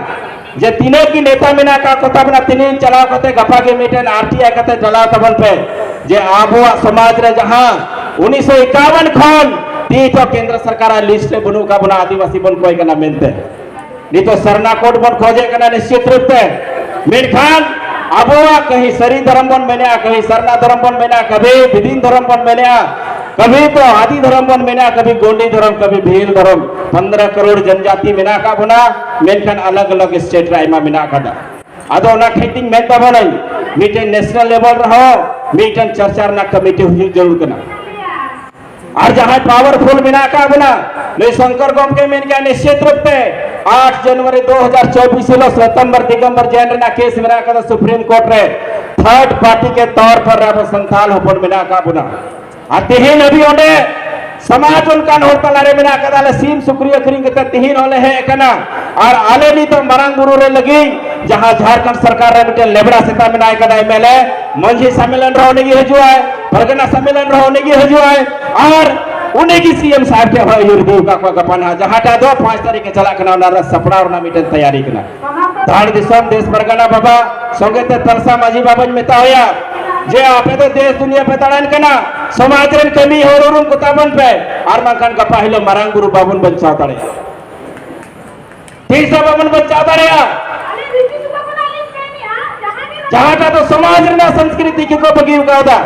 ᱡᱮ ᱛᱤᱱᱟᱹᱜ ᱜᱮ ᱱᱮᱛᱟ ᱢᱮᱱᱟᱜ ᱠᱟᱜ ᱠᱚ ᱛᱟᱵᱚᱱᱟ, ᱛᱤᱱᱟᱹᱜ ᱪᱟᱞᱟᱣ ᱠᱟᱛᱮ ᱜᱟᱯᱟ ᱜᱮ ᱢᱤᱫᱴᱮᱱ ᱟᱨ ᱴᱤ ᱟᱭ ᱠᱟᱛᱮ ᱪᱟᱞᱟᱣ ᱛᱟᱵᱚᱱ ᱯᱮ ᱡᱮ ᱟᱵᱚᱣᱟᱜ ᱥᱚᱢᱟᱡᱽ ᱨᱮ ᱡᱟᱦᱟᱸ ᱩᱱᱤᱥᱥᱚ ᱮᱠᱟᱣᱟᱱ ᱠᱷᱚᱱ ᱛᱤᱥ ᱦᱚᱸ ᱠᱮᱱᱫᱨᱚ ᱥᱚᱨᱠᱟᱨᱟᱜ ᱞᱤᱥᱴ ᱨᱮ ᱵᱟᱹᱱᱩᱜ ᱠᱟᱜ ᱵᱚᱱᱟ, ᱟᱹᱫᱤᱵᱟᱹᱥᱤ ᱵᱚᱱ ᱠᱚᱭ ᱠᱟᱱᱟ ᱢᱮᱱᱛᱮ᱾ ᱱᱤᱛᱚᱜ ᱥᱟᱨᱱᱟ ᱠᱳᱰ ᱵᱚᱱ ᱠᱷᱚᱡᱮᱫ ᱠᱟᱱᱟ ᱱᱤᱥᱪᱤᱛ ᱨᱩᱯ ᱛᱮ, ᱢᱮᱱᱠᱷᱟᱱ ᱟᱵᱚᱣᱟᱜ ᱠᱟᱹᱦᱤ ᱥᱟᱹᱨᱤ ᱫᱷᱚᱨᱚᱢ ᱵᱚᱱ ᱢᱮᱱᱮᱜᱼᱟ, ᱠᱟᱹᱦᱤ ᱥᱟᱨᱱᱟ ᱫᱷᱚᱨᱚᱢ ᱵᱚᱱ ᱢᱮᱱᱮᱜᱼᱟ, ᱠᱟᱹᱵᱷᱤ ᱵᱤᱫᱤᱱ ᱫᱷᱚᱨᱚᱢ ᱵᱚᱱ ᱢᱮᱱᱮᱜᱼᱟ, ᱠᱟᱹᱵᱷᱤ ᱛᱚ ᱟᱫᱤ ᱫᱷᱚᱨᱚᱢ ᱵᱚᱱ ᱢᱮᱱᱮᱜᱼᱟ, ᱠᱟᱹᱵᱷᱤ ᱜᱳᱸᱰᱤ ᱫᱷᱚᱨᱚᱢ, ᱠᱟᱹᱵᱷᱤ ᱵᱷᱤᱞ ᱫᱷᱚᱨᱚᱢ᱾ ᱯᱚᱱᱫᱽᱨᱚ ᱠᱟᱨᱳᱲ ᱡᱚᱱᱡᱟᱛᱤ ᱢᱮᱱᱟᱜ ᱟᱠᱟᱫ ᱵᱚᱱᱟ, ᱢᱮᱱᱠᱷᱟᱱ ᱟᱞᱟᱜᱽ ᱟᱞᱟᱜᱽ ᱥᱴᱮᱴ ᱨᱮ ᱟᱭᱢᱟ ᱢᱮᱱᱟᱜ ᱟᱠᱟᱫᱟ᱾ ᱟᱫᱚ ᱚᱱᱟ ᱴᱷᱤᱠ ᱤᱧ ᱢᱮᱱ ᱛᱟᱵᱚᱱᱟᱹᱧ, ᱢᱤᱫᱴᱮᱱ ᱱᱮᱥᱱᱟᱞ ᱞᱮᱵᱮᱞ ᱨᱮᱦᱚᱸ ᱢᱤᱫᱴᱮᱱ ᱪᱟᱨᱪᱟ ᱨᱮᱱᱟᱜ ᱠᱚᱢᱤᱴᱤ ᱦᱩᱭᱩᱜ ᱡᱟᱹᱨᱩᱲ ᱠᱟᱱᱟ᱾ ᱟᱨ ᱡᱟᱦᱟᱸᱭ ᱯᱟᱣᱟᱨᱯᱷᱩᱞ ᱢᱮᱱᱟᱜ ᱟᱠᱟᱫ ᱵᱚᱱᱟ, ᱱᱩᱭ ᱥᱚᱝᱠᱚᱨ ᱜᱚᱢᱠᱮ ᱢᱮᱱ ᱠᱮᱜᱼᱟ, ᱱᱤᱥᱪᱤᱛ ᱨᱩᱯ ᱛᱮ ᱟᱴ ᱡᱟᱱᱩᱣᱟᱨᱤ ᱫᱩ ᱦᱟᱡᱟᱨ ᱪᱚᱵᱵᱤᱥ ᱦᱤᱞᱳᱜ ᱥᱤᱛᱚᱢᱵᱚᱨ ᱫᱤᱜᱚᱢᱵᱚᱨ ᱡᱮᱱ ᱨᱮᱱᱟᱜ ᱠᱮᱥ ᱢᱮᱱᱟᱜ ᱟᱠᱟᱫᱟ ᱥᱩᱯᱨᱤᱢ ᱠᱳᱨᱴ ᱨᱮ, ᱛᱷᱟᱨᱰ ᱯᱟᱨᱴᱤ ᱠᱮ ᱛᱚᱨ ᱯᱚᱨ ᱨᱮ ᱟᱵᱚ ᱥᱟᱱᱛᱟᱞ ᱦᱚᱯᱚᱱ ᱢᱮᱱᱟᱜ ᱟᱠᱟᱫ ᱵᱚᱱᱟ᱾ ᱟᱨ ᱛᱮᱦᱮᱧ ᱦᱟᱹᱵᱤᱡ ᱚᱸᱰᱮ ᱥᱚᱢᱟᱡᱽ ᱚᱱᱠᱟᱱ ᱦᱚᱲ ᱛᱟᱞᱟᱨᱮ ᱢᱮᱱᱟᱜ ᱟᱠᱟᱫᱟ, ᱟᱞᱮ ᱥᱤᱢ ᱥᱩᱠᱨᱤ ᱟᱹᱠᱷᱨᱤᱧ ᱠᱟᱛᱮ ᱛᱮᱦᱮᱧ ᱦᱚᱸᱞᱮ ᱦᱮᱡ ᱟᱠᱟᱱᱟ᱾ ᱟᱨ ᱟᱞᱮ ᱱᱤᱛᱚᱜ ᱢᱟᱨᱟᱝ ᱵᱩᱨᱩ ᱨᱮ ᱞᱟᱹᱜᱤᱫ ᱡᱟᱦᱟᱸ ᱡᱷᱟᱲᱠᱷᱚᱸᱰ ᱥᱚᱨᱠᱟᱨ ᱨᱮ ᱢᱤᱫᱴᱮᱱ ᱞᱮᱵᱲᱟ ᱥᱮᱛᱟ ᱢᱮᱱᱟᱭ ᱠᱟᱫᱟ ᱮᱢ ᱮᱞ ᱮ, ᱢᱟᱹᱡᱷᱤ ᱥᱚᱢᱢᱮᱞᱚᱱ ᱨᱮᱦᱚᱸ ᱩᱱᱤᱜᱮ ᱦᱤᱡᱩᱜᱼᱟᱭ, ᱯᱟᱨᱜᱟᱱᱟ ᱥᱚᱢᱢᱮᱞᱚᱱ ᱨᱮᱦᱚᱸ ᱩᱱᱤᱜᱮ ᱦᱤᱡᱩᱜᱼᱟᱭ, ᱟᱨ ᱩᱱᱤᱜᱮ ᱥᱤ ᱮᱢ ᱥᱟᱦᱮᱵ ᱴᱷᱮᱱ ᱦᱚᱸ ᱟᱹᱭᱩᱨ ᱤᱫᱤ ᱟᱠᱟᱫ ᱠᱚᱣᱟ᱾ ᱜᱟᱯᱟ ᱱᱟᱦᱟᱜ ᱡᱟᱦᱟᱸᱴᱟᱜ ᱫᱚ ᱯᱟᱸᱪ ᱛᱟᱹᱨᱤᱠᱷ ᱮ ᱪᱟᱞᱟᱜ ᱠᱟᱱᱟ, ᱚᱱᱟ ᱨᱮ ᱥᱟᱯᱲᱟᱣ ᱨᱮᱱᱟᱜ ᱢᱤᱫᱴᱮᱱ ᱛᱮᱭᱟᱨᱤ ᱠᱟᱱᱟ᱾ ᱫᱷᱟᱲ ᱫᱤᱥᱚᱢ ᱫᱮᱥ ᱯᱟᱨᱜᱟᱱᱟ ᱵᱟᱵᱟ ᱥᱚᱸᱜᱮ ᱛᱮ ᱛᱟᱞᱥᱟ ᱢᱟᱹᱡᱷᱤ ᱵᱟᱵᱟᱧ ᱢᱮᱛᱟ ᱦᱚᱭᱟ ᱡᱮ ᱟᱯᱮ ᱫᱚ ᱫᱮᱥ ᱫᱩᱱᱤᱭᱟᱹ ᱯᱮ ᱫᱟᱬᱟᱱ ᱠᱟᱱᱟ, ᱥᱚᱢᱟᱡᱽ ᱨᱮᱱ ᱠᱟᱹᱢᱤ ᱦᱚᱲ ᱩᱨᱩᱢ ᱠᱚ ᱛᱟᱵᱚᱱ ᱯᱮ, ᱟᱨ ᱵᱟᱝᱠᱷᱟᱱ ᱜᱟᱯᱟ ᱦᱤᱞᱳᱜ ᱢᱟᱨᱟᱝ ᱵᱩᱨᱩ ᱵᱟᱵᱚᱱ ᱵᱟᱧᱪᱟᱣ ᱫᱟᱲᱮᱭᱟᱜᱼᱟ᱾ ᱛᱤᱥ ᱦᱚᱸ ᱵᱟᱵᱚᱱ ᱵᱟᱧᱪᱟᱣ ᱫᱟᱲᱮᱭᱟᱜᱼᱟ᱾ ᱡᱟᱦᱟᱸᱴᱟᱜ ᱫᱚ ᱥᱚᱢᱟᱡᱽ ᱨᱮᱱᱟᱜ ᱥᱚᱝᱥᱠᱨᱤᱛᱤ ᱜᱮᱠᱚ ᱵᱟᱹᱜᱤ ᱟᱠᱟᱫᱟ,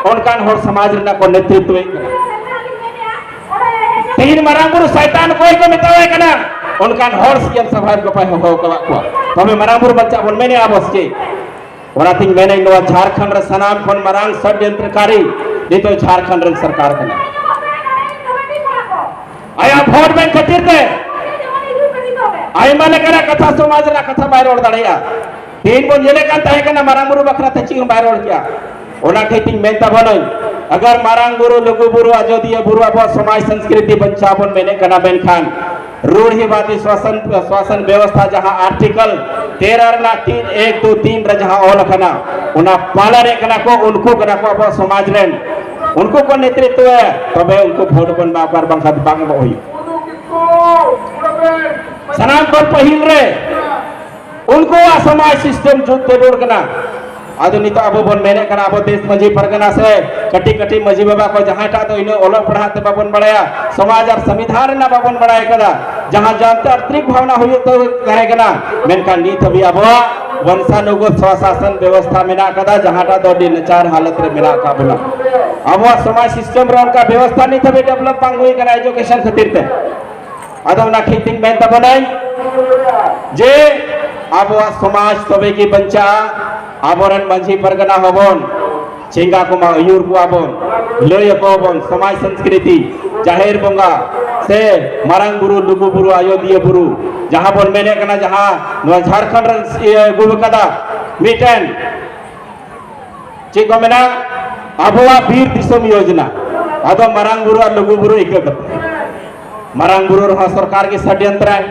ᱚᱱᱠᱟᱱ ᱦᱚᱲ ᱥᱚᱢᱟᱡᱽ ᱨᱮᱱᱟᱜ ᱠᱚ ᱱᱮᱛᱨᱤᱛᱣᱮᱫ ᱠᱟᱱᱟ᱾ ᱛᱮᱦᱮᱧ ᱢᱟᱨᱟᱝ ᱵᱩᱨᱩ ᱥᱟᱭᱛᱟᱱ ᱚᱠᱚᱭ ᱠᱚ ᱢᱮᱛᱟᱣᱟᱭ ᱠᱟᱱᱟ? ᱚᱱᱠᱟᱱ ᱦᱚᱲ ᱥᱤ ᱮᱢ ᱥᱟᱵᱷᱟ ᱨᱮ ᱜᱟᱯᱟᱭ ᱦᱚᱦᱚ ᱟᱠᱟᱫ ᱠᱚᱣᱟ᱾ ᱛᱚᱵᱮ ᱢᱟᱨᱟᱝ ᱵᱩᱨᱩ ᱵᱟᱧᱪᱟᱜ ᱵᱚᱱ ᱢᱮᱱᱮᱜᱼᱟ ᱟᱵᱚ ᱥᱮ ᱪᱮᱫ? ᱚᱱᱟᱛᱤᱧ ᱢᱮᱱᱮᱫ, ᱱᱚᱣᱟ ᱡᱷᱟᱲᱠᱷᱚᱸᱰ ᱨᱮ ᱥᱟᱱᱟᱢ ᱠᱷᱚᱱ ᱢᱟᱨᱟᱝ ᱥᱚᱰᱭᱚᱱᱛᱨᱚᱠᱟᱨᱤ ᱱᱤᱛᱚᱜ ᱡᱷᱟᱲᱠᱷᱚᱸᱰ ᱨᱮᱱ ᱥᱚᱨᱠᱟᱨ ᱠᱟᱱᱟ᱾ ᱟᱭᱟᱜ ᱵᱷᱳᱴ ᱵᱮᱝᱠ ᱠᱷᱟᱹᱛᱤᱨ ᱛᱮ ᱟᱭᱢᱟ ᱞᱮᱠᱟᱱᱟᱜ ᱠᱟᱛᱷᱟ, ᱥᱚᱢᱟᱡᱽ ᱨᱮᱱᱟᱜ ᱠᱟᱛᱷᱟ ᱵᱟᱭ ᱨᱚᱲ ᱫᱟᱲᱮᱭᱟᱜᱼᱟ᱾ ᱛᱮᱦᱮᱧ ᱵᱚᱱ ᱧᱮᱞᱮᱫ ᱠᱟᱱ ᱛᱟᱦᱮᱸ ᱠᱟᱱᱟ, ᱢᱟᱨᱟᱝ ᱵᱩᱨᱩ ᱵᱟᱠᱷᱨᱟ ᱛᱮ ᱪᱮᱫ ᱦᱚᱸ ᱵᱟᱭ ᱨᱚᱲ ᱠᱮᱜᱼᱟ᱾ ᱚᱱᱟ ᱠᱷᱟᱹᱛᱤᱨ ᱛᱤᱧ ᱢᱮᱱ ᱛᱟᱵᱚᱱᱟᱹᱧ, ᱟᱜᱟᱨ ᱢᱟᱨᱟᱝ ᱵᱩᱨᱩ, ᱞᱩᱜᱩ ᱵᱩᱨᱩ, ᱟᱡᱚᱫᱤᱭᱟᱹ ᱵᱩᱨᱩ ᱟᱵᱚᱣᱟᱜ ᱥᱚᱢᱟᱡᱽ ᱥᱚᱝᱥᱠᱨᱤᱛᱤ ᱵᱟᱧᱪᱟᱣ ᱵᱚᱱ ᱢᱮᱱᱮᱫ ᱠᱟᱱᱟ, ᱢᱮᱱᱠᱷᱟᱱ ᱨᱩᱲᱦᱤᱵᱟᱫᱤ ᱥᱟᱥᱚᱱ, ᱥᱟᱥᱚᱱ ᱵᱮᱵᱚᱥᱛᱷᱟ ᱡᱟᱦᱟᱸ ᱟᱨᱴᱤᱠᱚᱞ ᱛᱮᱨᱚ ᱨᱮᱱᱟᱜ ᱛᱤᱱ ᱮᱠ ᱫᱩ ᱛᱤᱱ ᱨᱮ ᱡᱟᱦᱟᱸ ᱚᱞ ᱟᱠᱟᱱᱟ, ᱚᱱᱟ ᱯᱟᱞᱚᱱᱮᱫ ᱠᱟᱱᱟ ᱠᱚ, ᱩᱱᱠᱩ ᱠᱟᱱᱟ ᱠᱚ ᱟᱵᱚᱣᱟᱜ ᱥᱚᱢᱟᱡᱽ ᱨᱮᱱ, ᱩᱱᱠᱩ ᱠᱚ ᱱᱮᱛᱨᱤᱛᱣ ᱮ, ᱛᱚᱵᱮ ᱩᱱᱠᱩ ᱵᱷᱳᱴ ᱵᱚᱱ ᱮᱢᱟ ᱠᱚᱣᱟ, ᱟᱨ ᱵᱟᱝᱠᱷᱟᱱ ᱵᱟᱝ ᱮᱢᱚᱜ ᱦᱩᱭᱩᱜ᱾ ᱥᱟᱱᱟᱢ ᱠᱷᱚᱱ ᱯᱟᱹᱦᱤᱞ ᱨᱮ ᱩᱱᱠᱩᱣᱟᱜ ᱥᱚᱢᱟᱡᱽ ᱥᱤᱥᱴᱮᱢ ᱡᱩᱛ ᱡᱟᱹᱨᱩᱲ ᱠᱟᱱᱟ᱾ ᱟᱫᱚ ᱱᱤᱛᱚᱜ ᱟᱵᱚ ᱵᱚᱱ ᱢᱮᱱᱮᱫ ᱠᱟᱱᱟ, ᱟᱵᱚ ᱫᱮᱥ ᱢᱟᱹᱡᱷᱤ ᱯᱟᱨᱜᱟᱱᱟ ᱥᱮ ᱠᱟᱹᱴᱤᱡ ᱠᱟᱹᱴᱤᱡ ᱢᱟᱹᱡᱷᱤ ᱵᱟᱵᱟ ᱠᱚ, ᱡᱟᱦᱟᱸᱭᱴᱟᱜ ᱫᱚ ᱤᱱᱟᱹᱜ ᱚᱞᱚᱜ ᱯᱟᱲᱦᱟᱜ ᱛᱮ ᱵᱟᱵᱚᱱ ᱵᱟᱲᱟᱭᱟ, ᱥᱚᱢᱟᱡᱽ ᱟᱨ ᱥᱚᱝᱵᱤᱫᱷᱟᱱ ᱨᱮᱱᱟᱜ ᱵᱟᱵᱚᱱ ᱵᱟᱲᱟᱭ ᱠᱟᱫᱟ, ᱡᱟᱦᱟᱸ ᱡᱟᱱᱛᱟᱱᱛᱨᱤᱠ ᱵᱷᱟᱵᱽᱱᱟ ᱦᱩᱭᱩᱜ ᱛᱟᱦᱮᱸ ᱠᱟᱱᱟ, ᱢᱮᱱᱠᱷᱟᱱ ᱱᱤᱛ ᱦᱟᱹᱵᱤᱡ ᱟᱵᱚᱣᱟᱜ ᱵᱚᱝᱥᱟᱱᱩᱜᱚᱛ ᱥᱚᱥᱟᱥᱚᱱ ᱵᱮᱵᱚᱥᱛᱷᱟ ᱢᱮᱱᱟᱜ ᱠᱟᱫᱟ, ᱡᱟᱦᱟᱸᱴᱟᱜ ᱫᱚ ᱟᱹᱰᱤ ᱱᱟᱪᱟᱨ ᱦᱟᱞᱚᱛ ᱨᱮ ᱢᱮᱱᱟᱜ ᱟᱠᱟᱫ ᱵᱚᱱᱟ᱾ ᱟᱵᱚᱣᱟᱜ ᱥᱚᱢᱟᱡᱽ ᱥᱤᱥᱴᱮᱢ ᱨᱮ ᱚᱱᱠᱟ ᱵᱮᱵᱚᱥᱛᱷᱟ ᱱᱤᱛ ᱦᱟᱹᱵᱤᱡ ᱰᱮᱵᱷᱞᱚᱯ ᱵᱟᱝ ᱦᱩᱭ ᱠᱟᱱᱟ ᱮᱡᱩᱠᱮᱥᱚᱱ ᱠᱷᱟᱹᱛᱤᱨ ᱛᱮ᱾ ᱟᱫᱚ ᱚᱱᱟ ᱠᱷᱟᱹᱛᱤᱨ ᱛᱤᱧ ᱢᱮᱱ ᱛᱟᱵᱚᱱᱟᱹᱧ ᱡᱮ ᱟᱵᱚᱣᱟᱜ ᱥᱚᱢᱟᱡᱽ ᱛᱚᱵᱮ ᱜᱮ ᱵᱟᱧᱪᱟᱜᱼᱟ᱾ ᱟᱵᱚᱨᱮᱱ ᱢᱟᱹᱡᱷᱤ ᱯᱟᱨᱜᱟᱱᱟ ᱦᱚᱸᱵᱚᱱ ᱪᱮᱸᱜᱟ ᱠᱚᱢᱟ, ᱟᱹᱭᱩᱨ ᱠᱚᱣᱟ ᱵᱚᱱ, ᱞᱟᱹᱭ ᱟᱠᱚᱣᱟ ᱵᱚᱱ ᱥᱚᱢᱟᱡᱽ ᱥᱚᱝᱥᱠᱨᱤᱛᱤ, ᱡᱟᱦᱮᱨ ᱵᱚᱸᱜᱟ ᱥᱮ ᱢᱟᱨᱟᱝ ᱵᱩᱨᱩ, ᱞᱩᱜᱩ ᱵᱩᱨᱩ, ᱟᱡᱚᱫᱤᱭᱟᱹ ᱵᱩᱨᱩ, ᱡᱟᱦᱟᱸ ᱵᱚᱱ ᱢᱮᱱᱮᱫ ᱠᱟᱱᱟ, ᱡᱟᱦᱟᱸ ᱱᱚᱣᱟ ᱡᱷᱟᱲᱠᱷᱚᱸᱰ ᱨᱮ ᱤᱭᱟᱹ ᱟᱹᱜᱩ ᱟᱠᱟᱫᱟ ᱢᱤᱫᱴᱮᱱ ᱪᱮᱫ ᱠᱚ ᱢᱮᱱᱟ, ᱟᱵᱚᱣᱟᱜ ᱵᱤᱨ ᱫᱤᱥᱚᱢ ᱭᱳᱡᱚᱱᱟ᱾ ᱟᱫᱚ ᱢᱟᱨᱟᱝ ᱵᱩᱨᱩ ᱟᱨ ᱞᱩᱜᱩ ᱵᱩᱨᱩ ᱤᱠᱟᱹ ᱠᱟᱛᱮ, ᱢᱟᱨᱟᱝ ᱵᱩᱨᱩ ᱨᱮᱦᱚᱸ ᱥᱚᱨᱠᱟᱨ ᱜᱮ ᱥᱟᱰᱭᱚᱱᱛᱨᱟᱭ,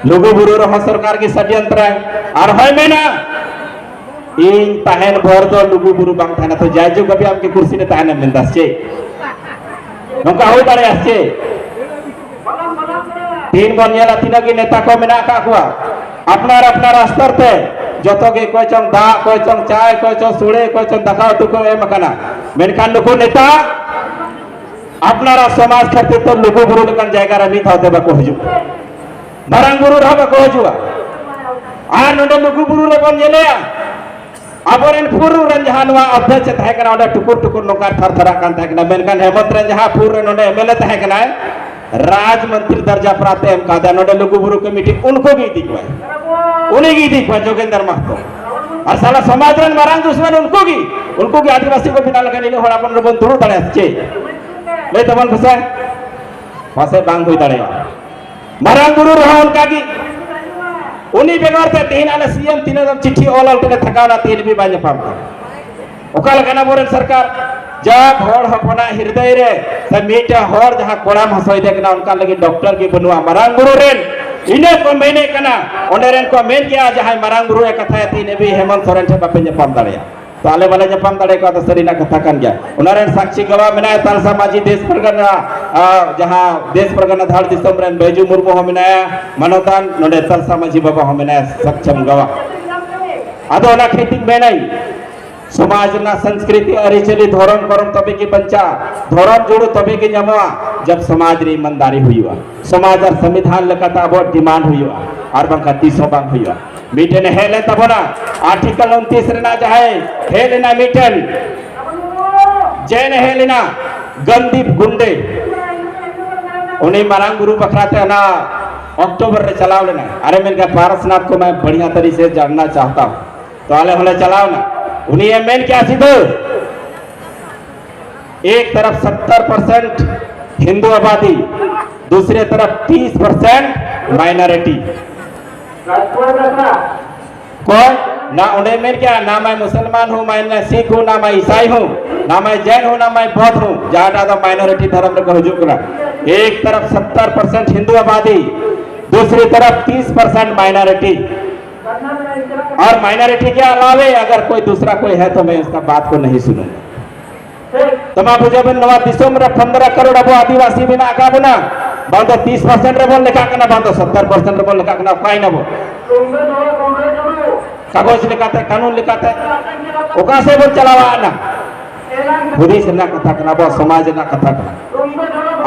ᱞᱩᱜᱩ ᱵᱩᱨᱩ ᱨᱮᱦᱚᱸ ᱥᱚᱨᱠᱟᱨ ᱜᱮ ᱥᱟᱰᱭᱚᱱᱛᱨᱟᱭ᱾ ᱟᱨ ᱦᱚᱸᱭ ᱢᱮᱱᱟ, ᱤᱧ ᱛᱟᱦᱮᱱ ᱵᱷᱳᱨ ᱫᱚ ᱞᱩᱜᱩ ᱵᱩᱨᱩ ᱵᱟᱝ ᱛᱟᱦᱮᱱᱟ, ᱛᱚ ᱡᱟᱭᱡᱩᱜᱽ ᱦᱟᱹᱵᱤᱡ ᱟᱢ ᱜᱮ ᱠᱩᱨᱥᱤ ᱨᱮ ᱛᱟᱦᱮᱱᱮᱢ ᱢᱮᱱᱫᱟ ᱥᱮ ᱪᱮᱫ? ᱱᱚᱝᱠᱟ ᱦᱩᱭ ᱫᱟᱲᱮᱭᱟᱜᱼᱟ ᱥᱮ ᱪᱮᱫ? ᱛᱤᱦᱤᱧ ᱵᱚᱱ ᱧᱮᱞᱟ, ᱛᱤᱱᱟᱹᱜ ᱜᱮ ᱱᱮᱛᱟ ᱠᱚ ᱢᱮᱱᱟᱜ ᱟᱠᱟᱫ ᱠᱚᱣᱟ, ᱟᱯᱱᱟᱨ ᱟᱯᱱᱟᱨ ᱟᱥᱛᱚᱨ ᱛᱮ ᱡᱚᱛᱚ ᱜᱮ, ᱚᱠᱚᱭ ᱪᱚᱝ ᱫᱟᱜ, ᱚᱠᱚᱭ ᱪᱚᱝ ᱪᱟᱭ, ᱚᱠᱚᱭ ᱪᱚᱝ ᱥᱩᱲᱮ, ᱚᱠᱚᱭ ᱪᱚᱝ ᱫᱟᱠᱟ ᱩᱛᱩ ᱠᱚ ᱮᱢ ᱟᱠᱟᱱᱟ᱾ ᱢᱮᱱᱠᱷᱟᱱ ᱱᱩᱠᱩ ᱱᱮᱛᱟ ᱟᱯᱱᱟᱨᱟᱜ ᱥᱚᱢᱟᱡᱽ ᱠᱷᱟᱹᱛᱤᱨ ᱛᱮ ᱞᱩᱜᱩ ᱵᱩᱨᱩ ᱞᱮᱠᱟᱱ ᱡᱟᱭᱜᱟ ᱨᱮ ᱢᱤᱫ ᱫᱷᱟᱣ ᱛᱮ ᱵᱟᱠᱚ ᱦᱤᱡᱩᱜ, ᱢᱟᱨᱟᱝ ᱵᱩᱨᱩ ᱨᱮᱦᱚᱸ ᱵᱟᱠᱚ ᱦᱤᱡᱩᱜᱼᱟ᱾ ᱟᱨ ᱱᱚᱰᱮ ᱞᱩᱜᱩ ᱵᱩᱨᱩ ᱨᱮᱵᱚᱱ ᱧᱮᱞᱮᱜᱼᱟ, ᱟᱵᱚᱨᱮᱱ ᱯᱩᱨᱩ ᱨᱮᱱ ᱡᱟᱦᱟᱸ ᱱᱚᱣᱟ ᱚᱫᱽᱫᱷᱚᱠ ᱮ ᱛᱟᱦᱮᱸ ᱠᱟᱱᱟ, ᱚᱸᱰᱮ ᱴᱩᱠᱩᱨ ᱴᱩᱠᱩᱨ ᱱᱚᱝᱠᱟ ᱛᱷᱟᱨ ᱛᱷᱟᱨᱟᱜ ᱠᱟᱱ ᱛᱟᱦᱮᱸ ᱠᱟᱱᱟ, ᱢᱮᱱᱠᱷᱟᱱ ᱦᱮᱢᱚᱱᱛ ᱨᱮᱱ ᱡᱟᱦᱟᱸ ᱯᱩᱨ ᱨᱮ ᱱᱚᱰᱮ ᱮᱢ ᱮᱞ ᱮ ᱛᱟᱦᱮᱸ ᱠᱟᱱᱟᱭ, ᱨᱟᱡᱽ ᱢᱚᱱᱛᱨᱤ ᱫᱟᱨᱡᱟ ᱯᱨᱟᱯᱛ ᱮ ᱮᱢ ᱠᱟᱫᱮᱭᱟ ᱱᱚᱰᱮ ᱞᱩᱜᱩ ᱵᱩᱨᱩ ᱠᱚᱢᱤᱴᱤ, ᱩᱱᱠᱩ ᱜᱮ ᱤᱫᱤ ᱠᱚᱣᱟᱭ, ᱩᱱᱤ ᱜᱮ ᱤᱫᱤ ᱠᱚᱣᱟᱭ ᱡᱳᱜᱮᱱᱫᱨ ᱢᱟᱦᱛᱚ᱾ ᱟᱨ ᱥᱟᱞᱟ ᱥᱚᱢᱟᱡᱽ ᱨᱮᱱ ᱢᱟᱨᱟᱝ ᱫᱩᱥᱢᱟᱱ ᱩᱱᱠᱩ ᱜᱮ, ᱩᱱᱠᱩ ᱜᱮ ᱟᱹᱫᱤᱵᱟᱹᱥᱤ ᱠᱚ ᱵᱮᱱᱟᱣ ᱞᱮᱠᱷᱟᱱ ᱤᱱᱟᱹ ᱦᱚᱲ ᱟᱵᱚᱱ ᱨᱮᱵᱚᱱ ᱫᱩᱲᱩᱵ ᱫᱟᱲᱮᱭᱟᱜᱼᱟ ᱥᱮ ᱪᱮᱫ? ᱞᱟᱹᱭ ᱛᱟᱵᱚᱱ ᱯᱮᱥᱮ᱾ ᱯᱟᱥᱮ ᱵᱟᱝ ᱦᱩᱭ ᱫᱟᱲᱮᱭᱟᱜᱼᱟ᱾ ᱢᱟᱨᱟᱝ ᱵᱩᱨᱩ ᱨᱮᱦᱚᱸ ᱚᱱᱠᱟ ᱜᱮ, ᱩᱱᱤ ᱵᱮᱜᱚᱨ ᱛᱮ ᱛᱮᱦᱮᱧ ᱟᱞᱮ ᱥᱤ ᱮᱢ ᱛᱤᱱᱟᱹᱜ ᱫᱚᱢ ᱪᱤᱴᱷᱤ ᱚᱞ ᱚᱞ ᱛᱮᱞᱮ ᱛᱷᱟᱠᱟᱣ ᱮᱱᱟ, ᱛᱮᱦᱮᱧ ᱦᱟᱹᱵᱤᱡ ᱵᱟᱭ ᱧᱟᱯᱟᱢ ᱠᱟᱱᱟ᱾ ᱚᱠᱟ ᱞᱮᱠᱟᱱ ᱟᱵᱚᱨᱮᱱ ᱥᱚᱨᱠᱟᱨ? ᱡᱟᱵ ᱦᱚᱲ ᱦᱚᱯᱚᱱᱟᱜ ᱦᱤᱨᱫᱟᱹᱭ ᱨᱮ ᱥᱮ ᱢᱤᱫᱴᱮᱱ ᱦᱚᱲ ᱡᱟᱦᱟᱸ ᱠᱚᱲᱟᱢ ᱦᱚᱥᱚᱭ ᱫᱮ ᱠᱟᱱᱟ, ᱚᱱᱠᱟᱱ ᱞᱟᱹᱜᱤᱫ ᱰᱚᱠᱴᱚᱨ ᱜᱮ ᱵᱟᱹᱱᱩᱜᱼᱟ᱾ ᱢᱟᱨᱟᱝ ᱵᱩᱨᱩ ᱨᱮᱱ ᱤᱱᱟᱹ ᱠᱚ ᱢᱮᱱᱮᱫ ᱠᱟᱱᱟ, ᱚᱸᱰᱮ ᱨᱮᱱ ᱠᱚ ᱢᱮᱱ ᱜᱮᱭᱟ, ᱡᱟᱦᱟᱸᱭ ᱢᱟᱨᱟᱝ ᱵᱩᱨᱩ ᱮ ᱠᱟᱛᱷᱟᱭᱟ, ᱛᱤᱱ ᱦᱟᱹᱵᱤᱡ ᱦᱮᱢᱚᱱᱛ ᱥᱚᱨᱮᱱ ᱴᱷᱮᱱ ᱵᱟᱯᱮ ᱧᱟᱯᱟᱢ ᱫᱟᱲᱮᱭᱟᱜᱼᱟ᱾ ᱛᱚ ᱟᱞᱮ ᱵᱟᱞᱮ ᱧᱟᱯᱟᱢ ᱫᱟᱲᱮ ᱠᱟᱣᱫᱟ, ᱥᱟᱹᱨᱤᱱᱟᱜ ᱠᱟᱛᱷᱟ ᱠᱟᱱ ᱜᱮᱭᱟ᱾ ᱚᱱᱟ ᱨᱮᱱ ᱥᱟᱠᱪᱤ ᱜᱟᱣᱟ ᱢᱮᱱᱟᱭᱟ ᱛᱟᱞᱥᱟ ᱢᱟᱹᱡᱷᱤ ᱫᱮᱥ ᱯᱟᱨᱜᱟᱱᱟ, ᱟᱨ ᱡᱟᱦᱟᱸ ᱫᱮᱥ ᱯᱟᱨᱜᱟᱱᱟ ᱫᱷᱟᱲ ᱫᱤᱥᱚᱢ ᱨᱮᱱ ᱵᱟᱹᱭᱡᱩ ᱢᱩᱨᱢᱩ ᱦᱚᱸ ᱢᱮᱱᱟᱭᱟ, ᱢᱟᱱᱚᱛᱟᱱ ᱱᱚᱰᱮ ᱛᱟᱞᱥᱟ ᱢᱟᱹᱡᱷᱤ ᱵᱟᱵᱟ ᱦᱚᱸ ᱢᱮᱱᱟᱭᱟ ᱥᱟᱠᱪᱟᱢ ᱜᱟᱣᱟ᱾ ᱟᱫᱚ ᱚᱱᱟ ᱠᱷᱟᱹᱛᱤᱨ ᱢᱮᱱᱟᱹᱧ, ᱥᱚᱢᱟᱡᱽ ᱨᱮᱱᱟᱜ ᱥᱚᱝᱥᱠᱨᱤᱛᱤ, ᱟᱹᱨᱤᱪᱟᱹᱞᱤ, ᱫᱷᱚᱨᱚᱢ ᱠᱚᱨᱚᱢ ᱛᱚᱵᱮ ᱜᱮ ᱵᱟᱧᱪᱟᱜᱼᱟ, ᱫᱷᱚᱨᱚᱢ ᱡᱩᱲᱩ ᱛᱚᱵᱮ ᱜᱮ ᱧᱟᱢᱚᱜᱼᱟ, ᱡᱟᱵ ᱥᱚᱢᱟᱡᱽ ᱨᱮ ᱤᱢᱟᱱᱫᱟᱨᱤ ᱦᱩᱭᱩᱜᱼᱟ, ᱥᱚᱢᱟᱡᱽ ᱟᱨ ᱥᱚᱝᱵᱤᱫᱷᱟᱱ ᱞᱮᱠᱟᱛᱮ ᱟᱵᱚᱣᱟᱜ ᱰᱤᱢᱟᱱᱰ ᱦᱩᱭᱩᱜᱼᱟ, ᱟᱨ ᱵᱟᱝᱠᱷᱟᱱ ᱛᱤᱥ ᱦᱚᱸ ᱵᱟᱝ ᱦᱩᱭᱩᱜᱼᱟ᱾ ᱢᱤᱫᱴᱮᱱ ᱦᱮᱡ ᱞᱮᱱ ᱛᱟᱵᱚᱱᱟ, ᱟᱨᱴᱤᱠᱮᱞ ᱩᱱᱛᱤᱥ ᱨᱮᱱᱟᱜ ᱡᱟᱦᱟᱸᱭ ᱦᱮᱡ ᱞᱮᱱᱟ ᱢᱤᱫᱴᱮᱱ ᱡᱮᱱ ᱦᱮᱡ ᱞᱮᱱᱟ, ᱜᱟᱱᱫᱤᱯ ᱜᱩᱱᱰᱮ, ᱩᱱᱤ ᱢᱟᱨᱟᱝ ᱵᱩᱨᱩ ᱵᱟᱠᱷᱨᱟ ᱛᱮ ᱚᱱᱟ ᱚᱠᱴᱳᱵᱚᱨ ᱨᱮ ᱪᱟᱞᱟᱣ ᱞᱮᱱᱟ᱾ ᱟᱨᱮ ᱢᱮᱱ ᱠᱮᱫᱟ, "ᱯᱟᱨᱥᱱᱟᱛᱷ ᱠᱚ ᱢᱮ ᱵᱟᱲᱤᱭᱟ ᱛᱟᱨᱤ ᱥᱮ ᱡᱟᱱᱱᱟ ᱪᱟᱦᱛᱟ ᱦᱩᱸ᱾" ᱛᱚ ᱟᱞᱮ ᱦᱚᱸᱞᱮ ᱪᱟᱞᱟᱣ ᱮᱱᱟ᱾ ᱩᱱᱤ ᱮ ᱢᱮᱱ ᱠᱮᱫᱟ ᱥᱤᱫᱷᱟᱹ, ᱮᱠ ᱛᱟᱨᱟᱯ ᱥᱚᱛᱛᱚᱨ ᱯᱟᱨᱥᱮᱱᱴ ᱦᱤᱱᱫᱩ ᱟᱵᱟᱫᱤ, ᱫᱩᱥᱨᱮ ᱛᱟᱨᱟᱯ ᱛᱤᱥ ᱯᱟᱨᱥᱮᱱᱴ ᱢᱟᱭᱱᱚᱨᱤᱴᱤ᱾ ᱚᱠᱚᱭ? ᱱᱟ ᱚᱸᱰᱮ ᱢᱮᱱ ᱠᱮᱫᱟ, "ᱱᱟ ᱢᱟᱭ ᱢᱩᱥᱚᱞᱢᱟᱱ ᱦᱩᱸ, ᱢᱟᱭ ᱱᱟ ᱥᱤᱠᱷ ᱦᱩᱸ, ᱱᱟ ᱢᱟᱭ ᱤᱥᱟᱭ ᱦᱩᱸ, ᱱᱟ ᱢᱟᱭ ᱡᱮᱱ ᱦᱩᱸ, ᱱᱟ ᱢᱟᱭ ᱵᱚᱫᱷ ᱦᱩᱸ", ᱡᱟᱦᱟᱸᱴᱟᱜ ᱫᱚ ᱢᱟᱭᱱᱚᱨᱤᱴᱤ ᱫᱷᱚᱨᱚᱢ ᱨᱮᱠᱚ ᱦᱤᱡᱩᱜ ᱠᱟᱱᱟ᱾ ᱮᱠ ᱛᱟᱨᱟᱯ ᱥᱚᱛᱛᱚᱨ ᱯᱟᱨᱥᱮᱱᱴ ᱦᱤᱱᱫᱩ ᱟᱵᱟᱫᱤ, ᱫᱩᱥᱨᱤ ᱛᱟᱨᱟᱯ ᱛᱤᱥ ᱯᱟᱨᱥᱮᱱᱴ ᱢᱟᱭᱱᱚᱨᱤᱴᱤ᱾ और माइनॉरिटी के अलावे अगर कोई दूसरा कोई है तो मैं उसका बात को नहीं सुनूंगा। ᱛᱚ ᱢᱟ ᱵᱩᱡᱷᱟᱹᱣ ᱵᱮᱱ, ᱱᱚᱣᱟ ᱫᱤᱥᱚᱢ ᱨᱮ ᱯᱚᱱᱫᱽᱨᱚ ᱠᱟᱨᱳᱲ ᱟᱵᱚ ᱟᱹᱫᱤᱵᱟᱹᱥᱤ ᱢᱮᱱᱟᱜ ᱟᱠᱟᱫ ᱵᱚᱱᱟ, ᱵᱟᱝ ᱫᱚ ᱛᱤᱥ ᱯᱟᱨᱥᱮᱱᱴ ᱨᱮᱵᱚᱱ ᱞᱮᱠᱷᱟᱜ ᱠᱟᱱᱟ, ᱵᱟᱝ ᱫᱚ ᱥᱚᱛᱛᱚᱨ ᱯᱟᱨᱥᱮᱱᱴ ᱨᱮᱵᱚᱱ ᱞᱮᱠᱷᱟᱜ ᱠᱟᱱᱟ᱾ ᱚᱠᱟᱭ ᱱᱟᱵᱚ? ᱠᱟᱜᱚᱡᱽ ᱞᱮᱠᱟᱛᱮ, ᱠᱟᱹᱱᱩᱱ ᱞᱮᱠᱟᱛᱮ ᱚᱠᱟ ᱥᱮᱫ ᱵᱚᱱ ᱪᱟᱞᱟᱣ ᱮᱱᱟ? ᱦᱩᱫᱤᱥ ᱨᱮᱱᱟᱜ ᱠᱟᱛᱷᱟ ᱠᱟᱱᱟ, ᱟᱵᱚᱣᱟᱜ ᱥᱚᱢᱟᱡᱽ ᱨᱮᱱᱟᱜ ᱠᱟᱛᱷᱟ ᱠᱟᱱᱟ᱾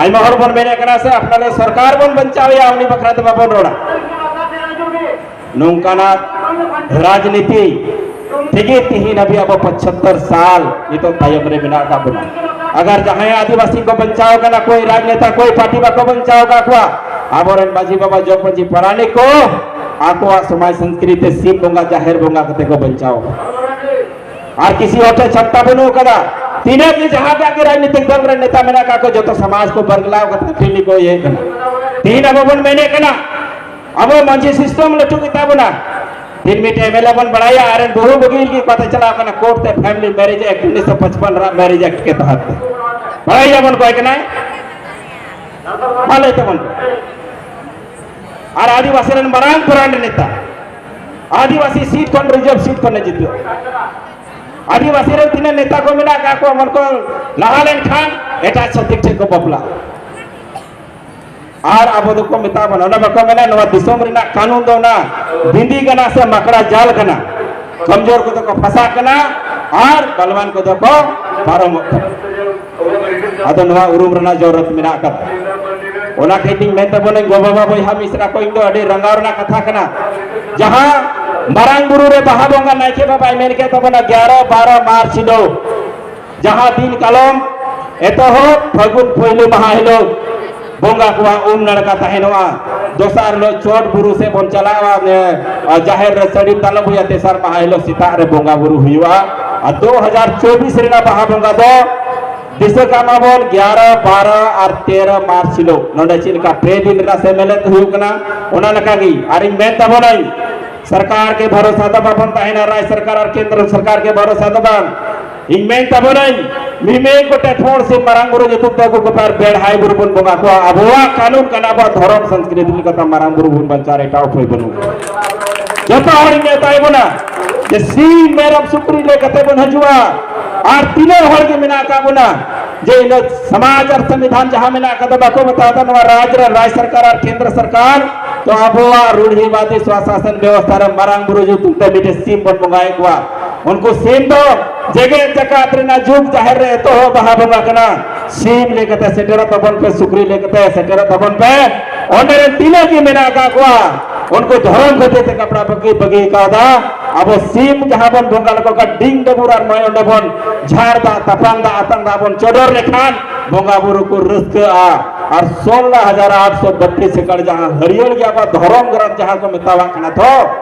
ᱟᱭᱢᱟ ᱦᱚᱲ ᱵᱚᱱ ᱢᱮᱱᱮᱫ ᱠᱟᱱᱟ ᱥᱮ ᱟᱯᱱᱟᱨ ᱨᱮᱱ ᱥᱚᱨᱠᱟᱨ ᱵᱚᱱ ᱵᱟᱧᱪᱟᱣᱮᱭᱟ, ᱩᱱᱤ ᱵᱟᱠᱷᱨᱟ ᱛᱮ ᱵᱟᱵᱚᱱ ᱨᱚᱲᱟ᱾ ᱱᱚᱝᱠᱟᱱᱟᱜ ᱨᱟᱡᱽᱱᱤᱛᱤ ᱛᱮᱜᱮ ᱛᱤᱦᱤᱧ ᱦᱟᱹᱵᱤᱡ ᱟᱵᱚ ᱯᱚᱸᱪᱟᱛᱛᱚᱨ ᱥᱟᱞ ᱱᱤᱛᱚᱜ ᱛᱟᱭᱚᱢ ᱨᱮ ᱢᱮᱱᱟᱜ ᱟᱠᱟᱫ ᱵᱚᱱᱟ᱾ ᱟᱜᱟᱨ ᱡᱟᱦᱟᱸᱭ ᱟᱹᱫᱤᱵᱟᱹᱥᱤ ᱠᱚ ᱵᱟᱧᱪᱟᱣ ᱠᱟᱱᱟ, ᱠᱚᱭ ᱨᱟᱡᱽᱱᱮᱛᱟ, ᱠᱚᱭ ᱯᱟᱨᱴᱤ ᱵᱟᱠᱚ ᱵᱟᱧᱪᱟᱣ ᱟᱠᱟᱫ ᱠᱚᱣᱟ, ᱟᱵᱚᱨᱮᱱ ᱢᱟᱹᱡᱷᱤ ᱵᱟᱵᱟ, ᱡᱚᱜᱽ ᱢᱟᱹᱡᱷᱤ, ᱯᱟᱨᱟᱱᱤᱠ ᱠᱚ ᱟᱠᱚᱣᱟᱜ ᱥᱚᱢᱟᱡᱽ ᱥᱚᱝᱥᱠᱨᱤᱛᱤ ᱥᱤᱢ ᱵᱚᱸᱜᱟ, ᱡᱟᱦᱮᱨ ᱵᱚᱸᱜᱟ ᱠᱟᱛᱮ ᱠᱚ ᱵᱟᱧᱪᱟᱣ ᱟᱠᱟᱫᱟ᱾ ᱟᱨ ᱠᱤᱥᱤ ᱦᱚᱲ ᱴᱷᱮᱱ ᱪᱷᱟᱴᱠᱟ ᱵᱟᱹᱱᱩᱜ ᱟᱠᱟᱫᱟ᱾ ᱛᱤᱱᱟᱹᱜ ᱜᱮ ᱡᱟᱦᱟᱸ ᱴᱟᱜ ᱜᱮ ᱨᱟᱡᱽᱱᱤᱛᱤᱠ ᱫᱚᱞ ᱨᱮ ᱱᱮᱛᱟ ᱢᱮᱱᱟᱜ ᱟᱠᱟᱫ ᱠᱚ, ᱡᱚᱛᱚ ᱥᱚᱢᱟᱡᱽ ᱠᱚ ᱵᱟᱨᱜᱞᱟᱣ ᱠᱟᱛᱮ ᱴᱷᱤᱞᱤ ᱠᱚ ᱤᱭᱟᱹᱭᱮᱫ ᱠᱟᱱᱟ᱾ ᱛᱤᱦᱤᱧ ᱟᱵᱚ ᱵᱚᱱ ᱢᱮᱱᱮᱫ ᱠᱟᱱᱟ, ᱟᱵᱚ ᱢᱟᱹᱡᱷᱤ ᱥᱤᱥᱴᱮᱢ ᱞᱟᱹᱴᱩ ᱜᱮᱛᱟ ᱵᱚᱱᱟ᱾ ᱛᱤᱱ ᱢᱤᱫᱴᱮᱡ ᱮᱢᱮᱞᱮ ᱵᱚᱱ ᱵᱟᱲᱟᱭᱟ, ᱟᱨ ᱮᱱ ᱵᱟᱹᱦᱩ ᱵᱟᱹᱜᱤ ᱞᱟᱹᱜᱤᱫ ᱠᱚᱛᱮ ᱪᱟᱞᱟᱣ ᱠᱟᱱᱟ ᱠᱳᱨᱴ ᱛᱮ, ᱯᱷᱮᱢᱤᱞᱤ ᱢᱮᱨᱮᱡᱽ ᱮᱠᱴ, ᱩᱱᱤᱥᱥᱚ ᱯᱟᱸᱪᱯᱟᱱᱱ ᱨᱮᱱᱟᱜ ᱢᱮᱨᱮᱡᱽ ᱮᱠᱴ ᱠᱮ ᱛᱟᱦᱟᱛ ᱛᱮ᱾ ᱵᱟᱲᱟᱭ ᱜᱮᱭᱟᱵᱚᱱ ᱚᱠᱚᱭ ᱠᱟᱱᱟᱭ? ᱢᱟ ᱞᱟᱹᱭ ᱛᱟᱵᱚᱱ ᱯᱮ᱾ ᱟᱨ ᱟᱹᱫᱤᱵᱟᱹᱥᱤ ᱨᱮᱱ ᱢᱟᱨᱟᱝ ᱵᱨᱟᱱᱰ ᱱᱮᱛᱟ, ᱟᱹᱫᱤᱵᱟᱹᱥᱤ ᱥᱤᱴ ᱠᱷᱚᱱ, ᱨᱤᱡᱟᱨᱵᱷ ᱥᱤᱴ ᱠᱷᱚᱱ ᱮ ᱡᱤᱛᱟᱹᱣ᱾ ᱟᱹᱫᱤᱵᱟᱹᱥᱤ ᱨᱮᱱ ᱛᱤᱱᱟᱹᱜ ᱱᱮᱛᱟ ᱠᱚ ᱢᱮᱱᱟᱜ ᱟᱠᱟᱫ ᱠᱚᱣᱟ, ᱢᱚᱱ ᱠᱚ ᱞᱟᱦᱟ ᱞᱮᱱᱠᱷᱟᱱ ᱮᱴᱟᱜ ᱪᱷᱟᱹᱛᱤᱠ ᱴᱷᱮᱱ ᱠᱚ ᱵᱟᱯᱞᱟ᱾ ᱟᱨ ᱟᱵᱚ ᱫᱚᱠᱚ ᱢᱮᱛᱟ ᱵᱚᱱᱟ, ᱚᱱᱟ ᱵᱟᱠᱚ ᱢᱮᱱᱟ, ᱱᱚᱣᱟ ᱫᱤᱥᱚᱢ ᱨᱮᱱᱟᱜ ᱠᱟᱹᱱᱩᱱ ᱫᱚ ᱚᱱᱟ ᱵᱤᱸᱫᱤ ᱠᱟᱱᱟ ᱥᱮ ᱢᱟᱠᱲᱟ ᱡᱟᱞ ᱠᱟᱱᱟ᱾ ᱠᱚᱢᱡᱳᱨ ᱠᱚᱫᱚ ᱠᱚ ᱯᱷᱟᱸᱥᱟᱜ ᱠᱟᱱᱟ ᱟᱨ ᱵᱟᱞᱣᱟᱱ ᱠᱚᱫᱚ ᱠᱚ ᱯᱟᱨᱚᱢᱚᱜ ᱠᱟᱱᱟ᱾ ᱟᱫᱚ ᱱᱚᱣᱟ ᱩᱨᱩᱢ ᱨᱮᱱᱟᱜ ᱡᱚᱨᱩᱨᱟᱛ ᱢᱮᱱᱟᱜ ᱟᱠᱟᱫᱟ᱾ ᱚᱱᱟ ᱠᱷᱟᱹᱛᱤᱨ ᱤᱧ ᱢᱮᱱ ᱛᱟᱵᱚᱱᱟᱹᱧ, ᱜᱚ ᱵᱟᱵᱟ, ᱵᱚᱭᱦᱟ ᱢᱤᱥᱨᱟ ᱠᱚ, ᱤᱧ ᱫᱚ ᱟᱹᱰᱤ ᱨᱟᱸᱜᱟᱣ ᱨᱮᱱᱟᱜ ᱠᱟᱛᱷᱟ ᱠᱟᱱᱟ᱾ ᱡᱟᱦᱟᱸ ᱢᱟᱨᱟᱝ ᱵᱩᱨᱩ ᱨᱮ ᱵᱟᱦᱟ ᱵᱚᱸᱜᱟ ᱱᱟᱭᱠᱮ ᱵᱟᱵᱟᱭ ᱢᱮᱱ ᱠᱮᱫ ᱛᱟᱵᱚᱱᱟ, ᱜᱭᱟᱨᱟ ᱵᱟᱨᱚ ᱢᱟᱨᱪ ᱦᱤᱞᱳᱜ, ᱡᱟᱦᱟᱸ ᱫᱤᱱ ᱠᱟᱞᱚᱢ ᱮᱛᱚᱦᱚᱵ ᱯᱷᱟᱹᱜᱩᱱ ᱯᱳᱭᱞᱳ ᱢᱟᱦᱟ ᱦᱤᱞᱳᱜ ᱵᱚᱸᱜᱟ ᱠᱚᱣᱟᱜ ᱩᱢ ᱱᱟᱲᱠᱟ ᱛᱟᱦᱮᱱᱚᱜᱼᱟ᱾ ᱫᱚᱥᱟᱨ ᱦᱤᱞᱳᱜ ᱪᱚᱴ ᱵᱩᱨᱩ ᱥᱮᱫ ᱵᱚᱱ ᱪᱟᱞᱟᱜᱼᱟ, ᱚᱱᱮ, ᱟ, ᱡᱟᱦᱮᱨ ᱨᱮ ᱥᱟᱹᱲᱤᱢ ᱫᱟᱞᱚᱵ ᱦᱩᱭᱩᱜᱼᱟ᱾ ᱛᱮᱥᱟᱨ ᱢᱟᱦᱟ ᱦᱤᱞᱳᱜ ᱥᱮᱛᱟᱜ ᱨᱮ ᱵᱚᱸᱜᱟ ᱵᱩᱨᱩ ᱦᱩᱭᱩᱜᱼᱟ᱾ ᱟᱨ ᱫᱩ ᱦᱟᱡᱟᱨ ᱪᱚᱵᱵᱤᱥ ᱨᱮᱱᱟᱜ ᱵᱟᱦᱟ ᱵᱚᱸᱜᱟ ᱫᱚ ᱫᱤᱥᱟᱹ ᱠᱟᱜ ᱢᱟᱵᱚᱱ, ᱜᱭᱟᱨᱟ, ᱵᱟᱨᱚ ᱟᱨ ᱛᱮᱨᱚ ᱢᱟᱨᱪ ᱦᱤᱞᱳᱜ ᱱᱚᱰᱮ ᱪᱮᱫ ᱞᱮᱠᱟ ᱯᱮ ᱫᱤᱱ ᱨᱮᱱᱟᱜ ᱥᱮᱢᱞᱮᱫ ᱦᱩᱭᱩᱜ ᱠᱟᱱᱟ, ᱚᱱᱟ ᱞᱮᱠᱟᱜᱮ᱾ ᱟᱨᱤᱧ ᱢᱮᱱ ᱛᱟᱵᱚᱱᱟᱹᱧ, ᱥᱚᱨᱠᱟᱨ ᱠᱮ ᱵᱷᱚᱨᱚᱥᱟ ᱫᱚ ᱵᱟᱵᱚᱱ ᱛᱟᱦᱮᱱᱟ, ᱨᱟᱡᱽ ᱥᱚᱨᱠᱟᱨ ᱟᱨ ᱠᱮᱱᱫᱨᱚ ᱥᱚᱨᱠᱟᱨ ᱠᱮ ᱵᱷᱚᱨᱚᱥᱟ ᱫᱚ ᱵᱟᱝ᱾ ᱤᱧ ᱢᱮᱱ ᱛᱟᱵᱚᱱᱟᱹᱧ, ᱢᱤᱢᱤᱫ ᱜᱚᱴᱮᱡ ᱦᱚᱲ ᱥᱮ ᱢᱟᱨᱟᱝ ᱵᱩᱨᱩ ᱧᱩᱛᱩᱢ ᱛᱮ ᱟᱹᱜᱩ ᱠᱚᱯᱮ ᱟᱨ ᱵᱮᱲᱦᱟᱭ ᱵᱩᱨᱩ ᱵᱚᱱ ᱵᱚᱸᱜᱟ ᱠᱚᱣᱟ᱾ ᱟᱵᱚᱣᱟᱜ ᱠᱟᱹᱱᱩᱱ ᱠᱟᱱᱟ, ᱟᱵᱚᱣᱟᱜ ᱫᱷᱚᱨᱚᱢ ᱥᱚᱝᱥᱠᱨᱤᱛᱤ ᱞᱮᱠᱟᱛᱮ ᱢᱟᱨᱟᱝ ᱵᱩᱨᱩ ᱵᱚᱱ ᱵᱟᱧᱪᱟᱣ, ᱮᱴᱟᱜ ᱩᱯᱟᱹᱭ ᱵᱟᱹᱱᱩᱜᱼᱟ᱾ ᱡᱚᱛᱚ ᱦᱚᱲ ᱤᱧ ᱢᱮᱛᱟᱭ ᱵᱚᱱᱟ ᱡᱮ ᱥᱤᱢ ᱢᱮᱨᱚᱢ ᱥᱩᱠᱨᱤ ᱞᱟᱹᱭ ᱠᱟᱛᱮ ᱵᱚᱱ ᱦᱤᱡᱩᱜᱼᱟ᱾ ᱟᱨ ᱛᱤᱱᱟᱹᱜ ᱦᱚᱲ ᱜᱮ ᱢᱮᱱᱟᱜ ᱟᱠᱟᱫ ᱵᱚᱱᱟ, ᱡᱮ ᱤᱱᱟᱹ ᱥᱚᱢᱟᱡᱽ ᱟᱨ ᱥᱚᱝᱵᱤᱫᱷᱟᱱ ᱡᱟᱦᱟᱸ ᱢᱮᱱᱟᱜ ᱟᱠᱟᱫᱟ, ᱵᱟᱠᱚ ᱢᱮᱛᱟᱣ ᱫᱟ ᱱᱚᱣᱟ ᱨᱟᱡᱽ ᱨᱮ, ᱨᱟᱡᱽ ᱥᱚᱨᱠᱟᱨ ᱟᱨ ᱠᱮᱱᱫᱨᱚ ᱥᱚᱨᱠᱟᱨ, ᱛᱚ ᱟᱵᱚᱣᱟᱜ ᱨᱩᱲᱦᱤᱵᱟᱫᱤ ᱥᱚᱥᱟᱥᱚᱱ ᱵᱮᱵᱚᱥᱛᱷᱟ ᱨᱮ ᱢᱟᱨᱟᱝ ᱵᱩᱨᱩ ᱧᱩᱛᱩᱢ ᱛᱮ ᱢᱤᱫᱴᱮᱱ ᱥᱤᱢ ᱵᱚᱱ ᱵᱚᱸᱜᱟᱭᱮᱫ ᱠᱚᱣᱟ᱾ ᱩᱱᱠᱩ ᱥᱤᱢ ᱫᱚ ᱡᱮᱜᱮᱛ ᱡᱟᱠᱟᱛ ᱨᱮᱱᱟᱜ ᱡᱩᱜᱽ ᱡᱟᱦᱮᱨ ᱨᱮ ᱮᱛᱚᱦᱚᱵ ᱵᱟᱦᱟ ᱵᱚᱸᱜᱟ ᱠᱟᱱᱟ᱾ ᱥᱤᱢ ᱞᱟᱹᱭ ᱠᱟᱛᱮ ᱥᱮᱴᱮᱨᱚᱜ ᱛᱟᱵᱚᱱ ᱯᱮ, ᱥᱩᱠᱨᱤ ᱞᱟᱹᱭ ᱠᱟᱛᱮ ᱥᱮᱴᱮᱨᱚᱜ ᱛᱟᱵᱚᱱ ᱯᱮ᱾ ᱚᱸᱰᱮ ᱨᱮᱱ ᱛᱤᱱᱟᱹᱜ ᱜᱮ ᱢᱮᱱᱟᱜ ᱟᱠᱟᱫ ᱠᱚᱣᱟ, ᱩᱱᱠᱩ ᱫᱷᱚᱨᱚᱢ ᱠᱷᱟᱹᱛᱤᱨ ᱛᱮ ᱠᱟᱯᱲᱟ ᱵᱟᱹᱜᱤ ᱵᱟᱹᱜᱤ ᱠᱟᱣᱫᱟ᱾ ᱟᱵᱚ ᱥᱤᱢ ᱡᱟᱦᱟᱸ ᱵᱚᱱ ᱵᱚᱸᱜᱟ ᱞᱮᱠᱚ ᱠᱷᱟᱱ ᱰᱤᱝ ᱰᱟᱹᱵᱩᱨ ᱟᱨ ᱢᱟᱹᱭ ᱚᱸᱰᱮ ᱵᱚᱱ ᱡᱷᱟᱲ ᱫᱟᱜ, ᱛᱟᱯᱟᱱ ᱫᱟᱜ, ᱟᱛᱟᱝ ᱫᱟᱜ ᱵᱚᱱ ᱪᱚᱰᱚᱨ ᱞᱮᱠᱷᱟᱱ ᱵᱚᱸᱜᱟ ᱵᱩᱨᱩ ᱠᱚ ᱨᱟᱹᱥᱠᱟᱹᱜᱼᱟ᱾ ᱟᱨ ᱥᱳᱞᱞᱳ ᱦᱟᱡᱟᱨ ᱟᱴᱥᱚ ᱵᱟᱛᱤᱥ ᱮᱠᱚᱨ ᱡᱟᱦᱟᱸ ᱦᱟᱹᱨᱭᱟᱹᱲ ᱜᱮ ᱟᱵᱚᱣᱟᱜ ᱫᱷᱚᱨᱚᱢ ᱜᱨᱚᱱᱛᱷ ᱡᱟᱦᱟᱸ ᱠᱚ ᱢᱮᱛᱟᱣᱟᱜ ᱠᱟᱱᱟ ᱛᱚ,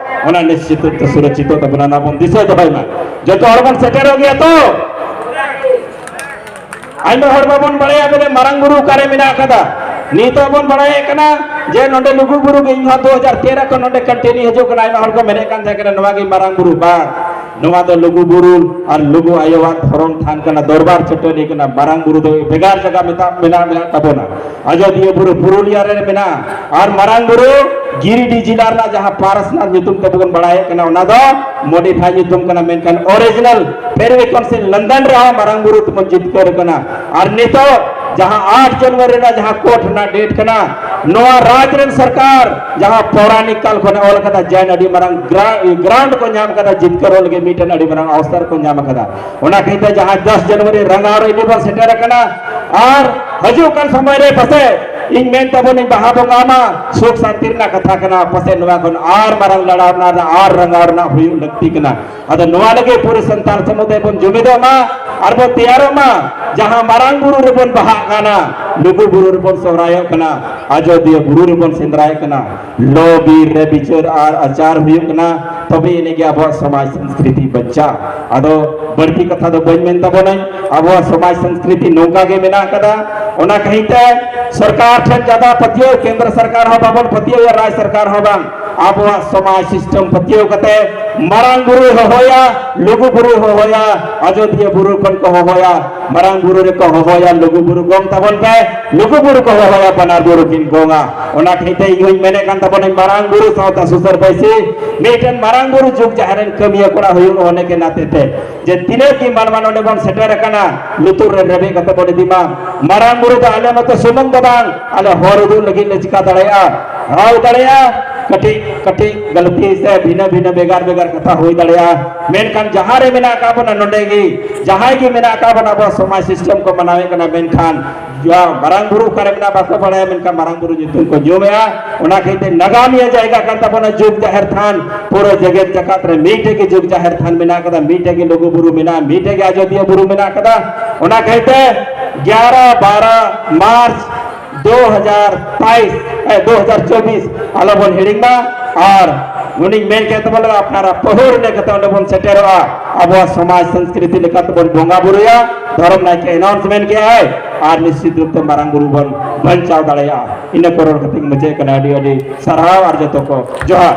ᱚᱱᱟ ᱱᱤᱥᱪᱤᱛ ᱨᱩᱯ ᱛᱮ ᱥᱩᱨᱚᱠᱪᱤᱛ ᱛᱟᱵᱚᱱᱟ, ᱚᱱᱟ ᱵᱚᱱ ᱫᱤᱥᱟᱹ ᱫᱚᱦᱚᱭ ᱢᱟ᱾ ᱡᱚᱛᱚ ᱦᱚᱲ ᱵᱚᱱ ᱥᱮᱴᱮᱨᱚᱜ ᱜᱮᱭᱟ ᱛᱚ? ᱟᱭᱢᱟ ᱦᱚᱲ ᱵᱟᱵᱚᱱ ᱵᱟᱲᱟᱭᱟ ᱵᱚᱞᱮ ᱢᱟᱨᱟᱝ ᱵᱩᱨᱩ ᱚᱠᱟᱨᱮ ᱢᱮᱱᱟᱜ ᱟᱠᱟᱫᱟ᱾ ᱱᱤᱛᱚᱜ ᱵᱚᱱ ᱵᱟᱲᱟᱭᱮᱫ ᱠᱟᱱᱟ ᱡᱮ ᱱᱚᱰᱮ ᱞᱩᱜᱩ ᱵᱩᱨᱩ ᱜᱮ᱾ ᱤᱧ ᱦᱚᱸ ᱫᱩ ᱦᱟᱡᱟᱨ ᱛᱮᱨᱚ ᱠᱷᱚᱱ ᱱᱚᱰᱮ continue ᱦᱤᱡᱩᱜ ᱠᱟᱱᱟ᱾ ᱟᱭᱢᱟ ᱦᱚᱲ ᱠᱚ ᱢᱮᱱᱮᱫ ᱠᱟᱱ ᱛᱟᱦᱮᱸ ᱠᱟᱱᱟ ᱱᱚᱣᱟ ᱜᱮ ᱢᱟᱨᱟᱝ ᱵᱩᱨᱩ᱾ ᱵᱟᱝ, ᱱᱚᱣᱟ ᱫᱚ ᱞᱩᱜᱩ ᱵᱩᱨᱩ ᱟᱨ ᱞᱩᱜᱩ ᱟᱭᱳᱣᱟᱜ ᱫᱷᱚᱨᱚᱢ ᱛᱷᱟᱱ ᱠᱟᱱᱟ, ᱫᱚᱨᱵᱟᱨ ᱪᱟᱹᱴᱟᱹᱱᱤ ᱠᱟᱱᱟ᱾ ᱢᱟᱨᱟᱝ ᱵᱩᱨᱩ ᱫᱚ ᱵᱷᱮᱜᱟᱨ ᱡᱟᱭᱜᱟ ᱢᱮᱛᱟᱜ ᱢᱮᱱᱟᱜ ᱢᱮᱱᱟᱜ ᱛᱟᱵᱚᱱᱟ᱾ ᱟᱡᱚᱫᱤᱭᱟᱹ ᱵᱩᱨᱩ ᱯᱩᱨᱩᱞᱤᱭᱟ ᱨᱮ ᱢᱮᱱᱟᱜᱼᱟ᱾ ᱟᱨ ᱢᱟᱨᱟᱝ ᱵᱩᱨᱩ ᱜᱤᱨᱤᱰᱤ ᱡᱤᱞᱟ ᱨᱮᱱᱟᱜ ᱡᱟᱦᱟᱸ ᱯᱟᱨᱥᱱᱟᱞ ᱧᱩᱛᱩᱢ ᱛᱮᱵᱚᱱ ᱵᱟᱲᱟᱭᱮᱫ ᱠᱟᱱᱟ, ᱚᱱᱟ ᱫᱚ modify ᱧᱩᱛᱩᱢ ᱠᱟᱱᱟ, ᱢᱮᱱᱠᱷᱟᱱ original Privy Council London ᱨᱮᱦᱚᱸ ᱢᱟᱨᱟᱝ ᱵᱩᱨᱩ ᱛᱮᱵᱚᱱ ᱡᱤᱛᱠᱟᱹᱨ ᱠᱟᱱᱟ᱾ ᱟᱨ ᱱᱤᱛᱚᱜ ᱡᱟᱦᱟᱸ ᱟᱴ ᱡᱟᱱᱩᱣᱟᱨᱤ ᱨᱮᱱᱟᱜ ᱡᱟᱦᱟᱸ ᱠᱳᱨᱴ ᱨᱮᱱᱟᱜ ᱰᱮᱴ ᱠᱟᱱᱟ, ᱱᱚᱣᱟ ᱨᱟᱡᱽ ᱨᱮᱱ ᱥᱚᱨᱠᱟᱨ ᱡᱟᱦᱟᱸ ᱯᱳᱨᱟᱱᱤᱠ ᱠᱟᱞ ᱠᱷᱚᱱᱮ ᱚᱞ ᱠᱟᱫᱟ, ᱡᱟᱭᱟᱱ ᱟᱹᱰᱤ ᱢᱟᱨᱟᱝ ᱜᱨᱟ-, ᱜᱨᱟᱱᱴ ᱠᱚ ᱧᱟᱢ ᱠᱟᱫᱟ, ᱡᱤᱛᱠᱟᱹᱨᱚᱜ ᱞᱟᱹᱜᱤᱫ ᱢᱤᱫᱴᱮᱱ ᱟᱹᱰᱤ ᱢᱟᱨᱟᱝ ᱚᱣᱥᱚᱨ ᱠᱚ ᱧᱟᱢ ᱠᱟᱫᱟ᱾ ᱚᱱᱟ ᱠᱷᱟᱹᱛᱤᱨ ᱛᱮ ᱡᱟᱦᱟᱸ ᱫᱚᱥ ᱡᱟᱱᱩᱣᱟᱨᱤ ᱨᱟᱸᱜᱟᱣ ᱨᱮᱞᱤ ᱵᱚᱱ ᱥᱮᱴᱮᱨ ᱟᱠᱟᱱᱟ, ᱟᱨ ᱦᱤᱡᱩᱜ ᱠᱟᱱ ᱥᱚᱢᱚᱭ ᱨᱮ ᱯᱟᱥᱮᱡ ᱤᱧ ᱢᱮᱱ ᱛᱟᱵᱚᱱᱤᱧ ᱵᱟᱦᱟ ᱵᱚᱸᱜᱟ ᱢᱟ ᱥᱩᱠ ᱥᱟᱱᱛᱤ ᱨᱮᱱᱟᱜ ᱠᱟᱛᱷᱟ ᱠᱟᱱᱟ, ᱯᱟᱥᱮᱡ ᱱᱚᱣᱟ ᱠᱷᱚᱱ ᱟᱨ ᱢᱟᱨᱟᱝ ᱞᱟᱲᱟᱣ ᱨᱮᱱᱟᱜ ᱟᱨ ᱨᱟᱸᱜᱟᱣ ᱨᱮᱱᱟᱜ ᱦᱩᱭᱩᱜ ᱞᱟᱹᱠᱛᱤ ᱠᱟᱱᱟ᱾ ᱟᱫᱚ ᱱᱚᱣᱟ ᱞᱟᱹᱜᱤᱫ ᱯᱩᱨᱟᱹ ᱥᱟᱱᱛᱟᱲ ᱥᱟᱢᱩᱫᱟᱭ ᱵᱚᱱ ᱡᱩᱢᱤᱫᱚᱜ ᱢᱟ ᱟᱨ ᱵᱚᱱ ᱛᱮᱭᱟᱨᱚᱜ ᱢᱟ᱾ ᱡᱟᱦᱟᱸ ᱢᱟᱨᱟᱝ ᱵᱩᱨᱩ ᱨᱮᱵᱚᱱ ᱵᱟᱦᱟᱜ ᱠᱟᱱᱟ, ᱞᱩᱜᱩ ᱵᱩᱨᱩ ᱨᱮᱵᱚᱱ ᱥᱚᱦᱨᱟᱭᱚᱜ ᱠᱟᱱᱟ, ᱟᱡᱚᱫᱤᱭᱟᱹ ᱵᱩᱨᱩ ᱨᱮᱵᱚᱱ ᱥᱮᱸᱫᱽᱨᱟᱭᱮᱫ ᱠᱟᱱᱟ, ᱞᱚ ᱵᱤᱨ ᱨᱮ ᱵᱤᱪᱟᱹᱨ ᱟᱨ ᱟᱪᱟᱨ ᱦᱩᱭᱩᱜ ᱠᱟᱱᱟ, ᱛᱚᱵᱮ ᱮᱱᱮ ᱜᱮ ᱟᱵᱚᱣᱟᱜ ᱥᱚᱢᱟᱡᱽ ᱥᱚᱝᱥᱠᱨᱤᱛᱤ ᱵᱟᱧᱪᱟᱜᱼᱟ᱾ ᱟᱫᱚ ᱵᱟᱹᱲᱛᱤ ᱠᱟᱛᱷᱟ ᱫᱚ ᱵᱟᱹᱧ ᱢᱮᱱ ᱛᱟᱵᱚᱱᱟᱹᱧ, ᱟᱵᱚᱣᱟᱜ ᱥᱚᱢᱟᱡᱽ ᱥᱚᱝᱥᱠᱨᱤᱛᱤ ᱱᱚᱝᱠᱟ ᱜᱮ ᱢᱮᱱᱟᱜ ᱟᱠᱟᱫᱟ᱾ ᱚᱱᱟ ᱠᱷᱟᱹᱛᱤᱨ ᱛᱮ ᱥᱚᱨᱠᱟᱨ ᱴᱷᱮᱱ ᱡᱟᱫᱟ ᱯᱟᱹᱛᱭᱟᱹᱣ, ᱠᱮᱱᱫᱨᱚ ᱥᱚᱨᱠᱟᱨ ᱦᱚᱸ ᱵᱟᱵᱚᱱ ᱯᱟᱹᱛᱭᱟᱹᱣᱟ, ᱨᱟᱡᱽ ᱥᱚᱨᱠᱟᱨ ᱦᱚᱸ ᱵᱟᱝ᱾ ᱟᱵᱚᱣᱟᱜ ᱥᱚᱢᱟᱡᱽ ᱥᱤᱥᱴᱮᱢ ᱯᱟᱹᱛᱭᱟᱹᱣ ᱠᱟᱛᱮ ᱢᱟᱨᱟᱝ ᱵᱩᱨᱩᱭ ᱦᱚᱦᱚᱭᱟ, ᱞᱩᱜᱩ ᱵᱩᱨᱩᱭ ᱦᱚᱦᱚᱭᱟ, ᱟᱡᱚᱫᱤᱭᱟᱹ ᱵᱩᱨᱩ ᱠᱷᱚᱱ ᱠᱚ ᱦᱚᱦᱚᱭᱟ, ᱢᱟᱨᱟᱝ ᱵᱩᱨᱩ ᱨᱮᱠᱚ ᱦᱚᱦᱚᱭᱟ, ᱞᱩᱜᱩ ᱵᱩᱨᱩ ᱜᱚᱝ ᱛᱟᱵᱚᱱ ᱯᱮ, ᱞᱩᱜᱩ ᱵᱩᱨᱩ ᱠᱚ ᱦᱚᱦᱚᱭᱟ, ᱵᱟᱱᱟᱨ ᱵᱩᱨᱩ ᱠᱤᱱ ᱜᱚᱝᱟ᱾ ᱚᱱᱟ ᱠᱷᱟᱹᱛᱤᱨ ᱛᱮ ᱤᱧ ᱦᱚᱧ ᱢᱮᱱᱮᱫ ᱠᱟᱱ ᱛᱟᱵᱚᱱᱟᱹᱧ, ᱢᱟᱨᱟᱝ ᱵᱩᱨᱩ ᱥᱟᱶᱛᱟ ᱥᱩᱥᱟᱹᱨ ᱵᱟᱹᱭᱥᱤ ᱢᱤᱫᱴᱮᱱ ᱢᱟᱨᱟᱝ ᱵᱩᱨᱩ ᱡᱩᱜᱽ ᱡᱟᱦᱮᱨ ᱨᱮᱱ ᱠᱟᱹᱢᱤᱭᱟᱹ ᱠᱚᱲᱟ ᱦᱩᱭᱩᱜ ᱚᱱᱮ ᱠᱮ ᱱᱟᱛᱮ ᱛᱮ ᱡᱮ ᱛᱤᱱᱟᱹᱜ ᱜᱮ ᱢᱟᱱᱣᱟ ᱱᱚᱰᱮ ᱵᱚᱱ ᱥᱮᱴᱮᱨ ᱟᱠᱟᱱᱟ, ᱞᱩᱛᱩᱨ ᱨᱮ ᱨᱮᱵᱮᱫ ᱠᱟᱛᱮ ᱵᱚᱱ ᱤᱫᱤ ᱢᱟ᱾ ᱢᱟᱨᱟᱝ ᱵᱩᱨᱩ ᱫᱚ ᱟᱞᱮ ᱱᱚᱛᱮ ᱥᱩᱢᱩᱝ ᱫᱚ ᱵᱟᱝ, ᱟᱞᱮ ᱦᱚᱨ ᱩᱫᱩᱜ ᱞᱟᱹᱜᱤᱫ ᱞᱮ ᱪᱤᱠᱟ ᱫᱟᱲᱮᱭᱟᱜᱼᱟ, ᱦᱟᱣ ᱫᱟᱲᱮᱭᱟᱜᱼᱟ, ᱠᱟᱹᱴᱤᱡ ᱠᱟᱹᱴᱤᱡ ᱜᱟᱹᱞᱛᱤ ᱥᱮ ᱵᱷᱤᱱᱟᱹ ᱵᱷᱤᱱᱟᱹ ᱵᱷᱮᱜᱟᱨ ᱵᱷᱮᱜᱟᱨ ᱠᱟᱛᱷᱟ ᱦᱩᱭ ᱫᱟᱲᱮᱭᱟᱜᱼᱟ, ᱢᱮᱱᱠᱷᱟᱱ ᱡᱟᱦᱟᱸ ᱨᱮ ᱢᱮᱱᱟᱜ ᱟᱠᱟᱫ ᱵᱚᱱᱟ ᱱᱚᱰᱮ ᱜᱮ, ᱡᱟᱦᱟᱸᱭ ᱜᱮ ᱢᱮᱱᱟᱜ ᱟᱠᱟᱫ ᱵᱚᱱᱟ ᱟᱵᱚᱣᱟᱜ ᱥᱚᱢᱟᱡᱽ ᱥᱤᱥᱴᱮᱢ ᱠᱚ ᱢᱟᱱᱟᱣᱮᱫ ᱠᱟᱱᱟ, ᱢᱮᱱᱠᱷᱟᱱ ᱡᱟ ᱢᱟᱨᱟᱝ ᱵᱩᱨᱩ ᱚᱠᱟᱨᱮ ᱢᱮᱱᱟᱜᱼᱟ ᱵᱟᱠᱚ ᱵᱟᱲᱟᱭᱟ, ᱢᱮᱱᱠᱷᱟᱱ ᱢᱟᱨᱟᱝ ᱵᱩᱨᱩ ᱧᱩᱛᱩᱢ ᱠᱚ ᱧᱩᱢᱮᱜᱼᱟ᱾ ᱚᱱᱟ ᱠᱷᱟᱹᱛᱤᱨ ᱱᱟᱜᱟᱢᱤᱭᱟᱹ ᱡᱟᱭᱜᱟ ᱠᱟᱱ ᱛᱟᱵᱚᱱᱟ ᱡᱩᱜᱽ ᱡᱟᱦᱮᱨ ᱛᱷᱟᱱ᱾ ᱯᱩᱨᱟᱹ ᱡᱮᱜᱮᱛ ᱡᱟᱠᱟᱛ ᱨᱮ ᱢᱤᱫᱴᱷᱮᱡ ᱜᱮ ᱡᱩᱜᱽ ᱡᱟᱦᱮᱨ ᱛᱷᱟᱱ ᱢᱮᱱᱟᱜ ᱠᱟᱫᱟ, ᱢᱤᱫᱴᱷᱮᱡ ᱜᱮ ᱞᱩᱜᱩ ᱵᱩᱨᱩ ᱢᱮᱱᱟᱜᱼᱟ, ᱢᱤᱫᱴᱷᱮᱡ ᱜᱮ ᱟᱡᱚᱫᱤᱭᱟᱹ ᱵᱩᱨᱩ ᱢᱮᱱᱟᱜ ᱠᱟᱫᱟ᱾ ᱚᱱᱟ ᱠᱷᱟᱹᱛᱤᱨ ᱜᱭᱟᱨᱟ ᱵᱟᱨᱟ ᱢᱟᱨᱪ ᱫᱩ ᱦᱟᱡᱟᱨ ᱛᱮᱭᱤᱥ, ᱮ, ᱫᱩ ᱦᱟᱡᱟᱨ ᱪᱚᱵᱵᱤᱥ ᱟᱞᱚ ᱵᱚᱱ ᱦᱤᱲᱤᱧ ᱢᱟ᱾ ᱟᱨ ᱩᱱᱤᱧ ᱢᱮᱱ ᱠᱮᱫ ᱛᱟᱵᱚᱱ ᱞᱮᱠᱟ ᱟᱯᱱᱟᱨᱟᱜ ᱯᱟᱹᱦᱩᱲ ᱞᱮᱠᱟᱛᱮ ᱚᱸᱰᱮ ᱵᱚᱱ ᱥᱮᱴᱮᱨᱚᱜᱼᱟ᱾ ᱟᱵᱚᱣᱟᱜ ᱥᱚᱢᱟᱡᱽ ᱥᱚᱝᱥᱠᱨᱤᱛᱤ ᱞᱮᱠᱟᱛᱮ ᱵᱚᱱ ᱵᱚᱸᱜᱟ ᱵᱩᱨᱩᱭᱟ, ᱫᱷᱚᱨᱚᱢ ᱱᱟᱭᱠᱮ ᱟᱱᱟᱣᱩᱱᱥᱢᱮᱱᱴ ᱠᱮᱜᱼᱟᱭ, ᱟᱨ ᱱᱤᱥᱪᱤᱛ ᱨᱩᱯ ᱛᱮ ᱢᱟᱨᱟᱝ ᱵᱩᱨᱩ ᱵᱚᱱ ᱵᱟᱧᱪᱟᱣ ᱫᱟᱲᱮᱭᱟᱜᱼᱟ᱾ ᱤᱱᱟᱹ ᱠᱚ ᱨᱚᱲ ᱠᱟᱛᱮ ᱜᱮ ᱢᱩᱪᱟᱹᱫ ᱠᱟᱱᱟ᱾ ᱟᱹᱰᱤ ᱟᱹᱰᱤ ᱥᱟᱨᱦᱟᱣ ᱟᱨ ᱡᱚᱛᱚ ᱠᱚ ᱡᱚᱦᱟᱨ᱾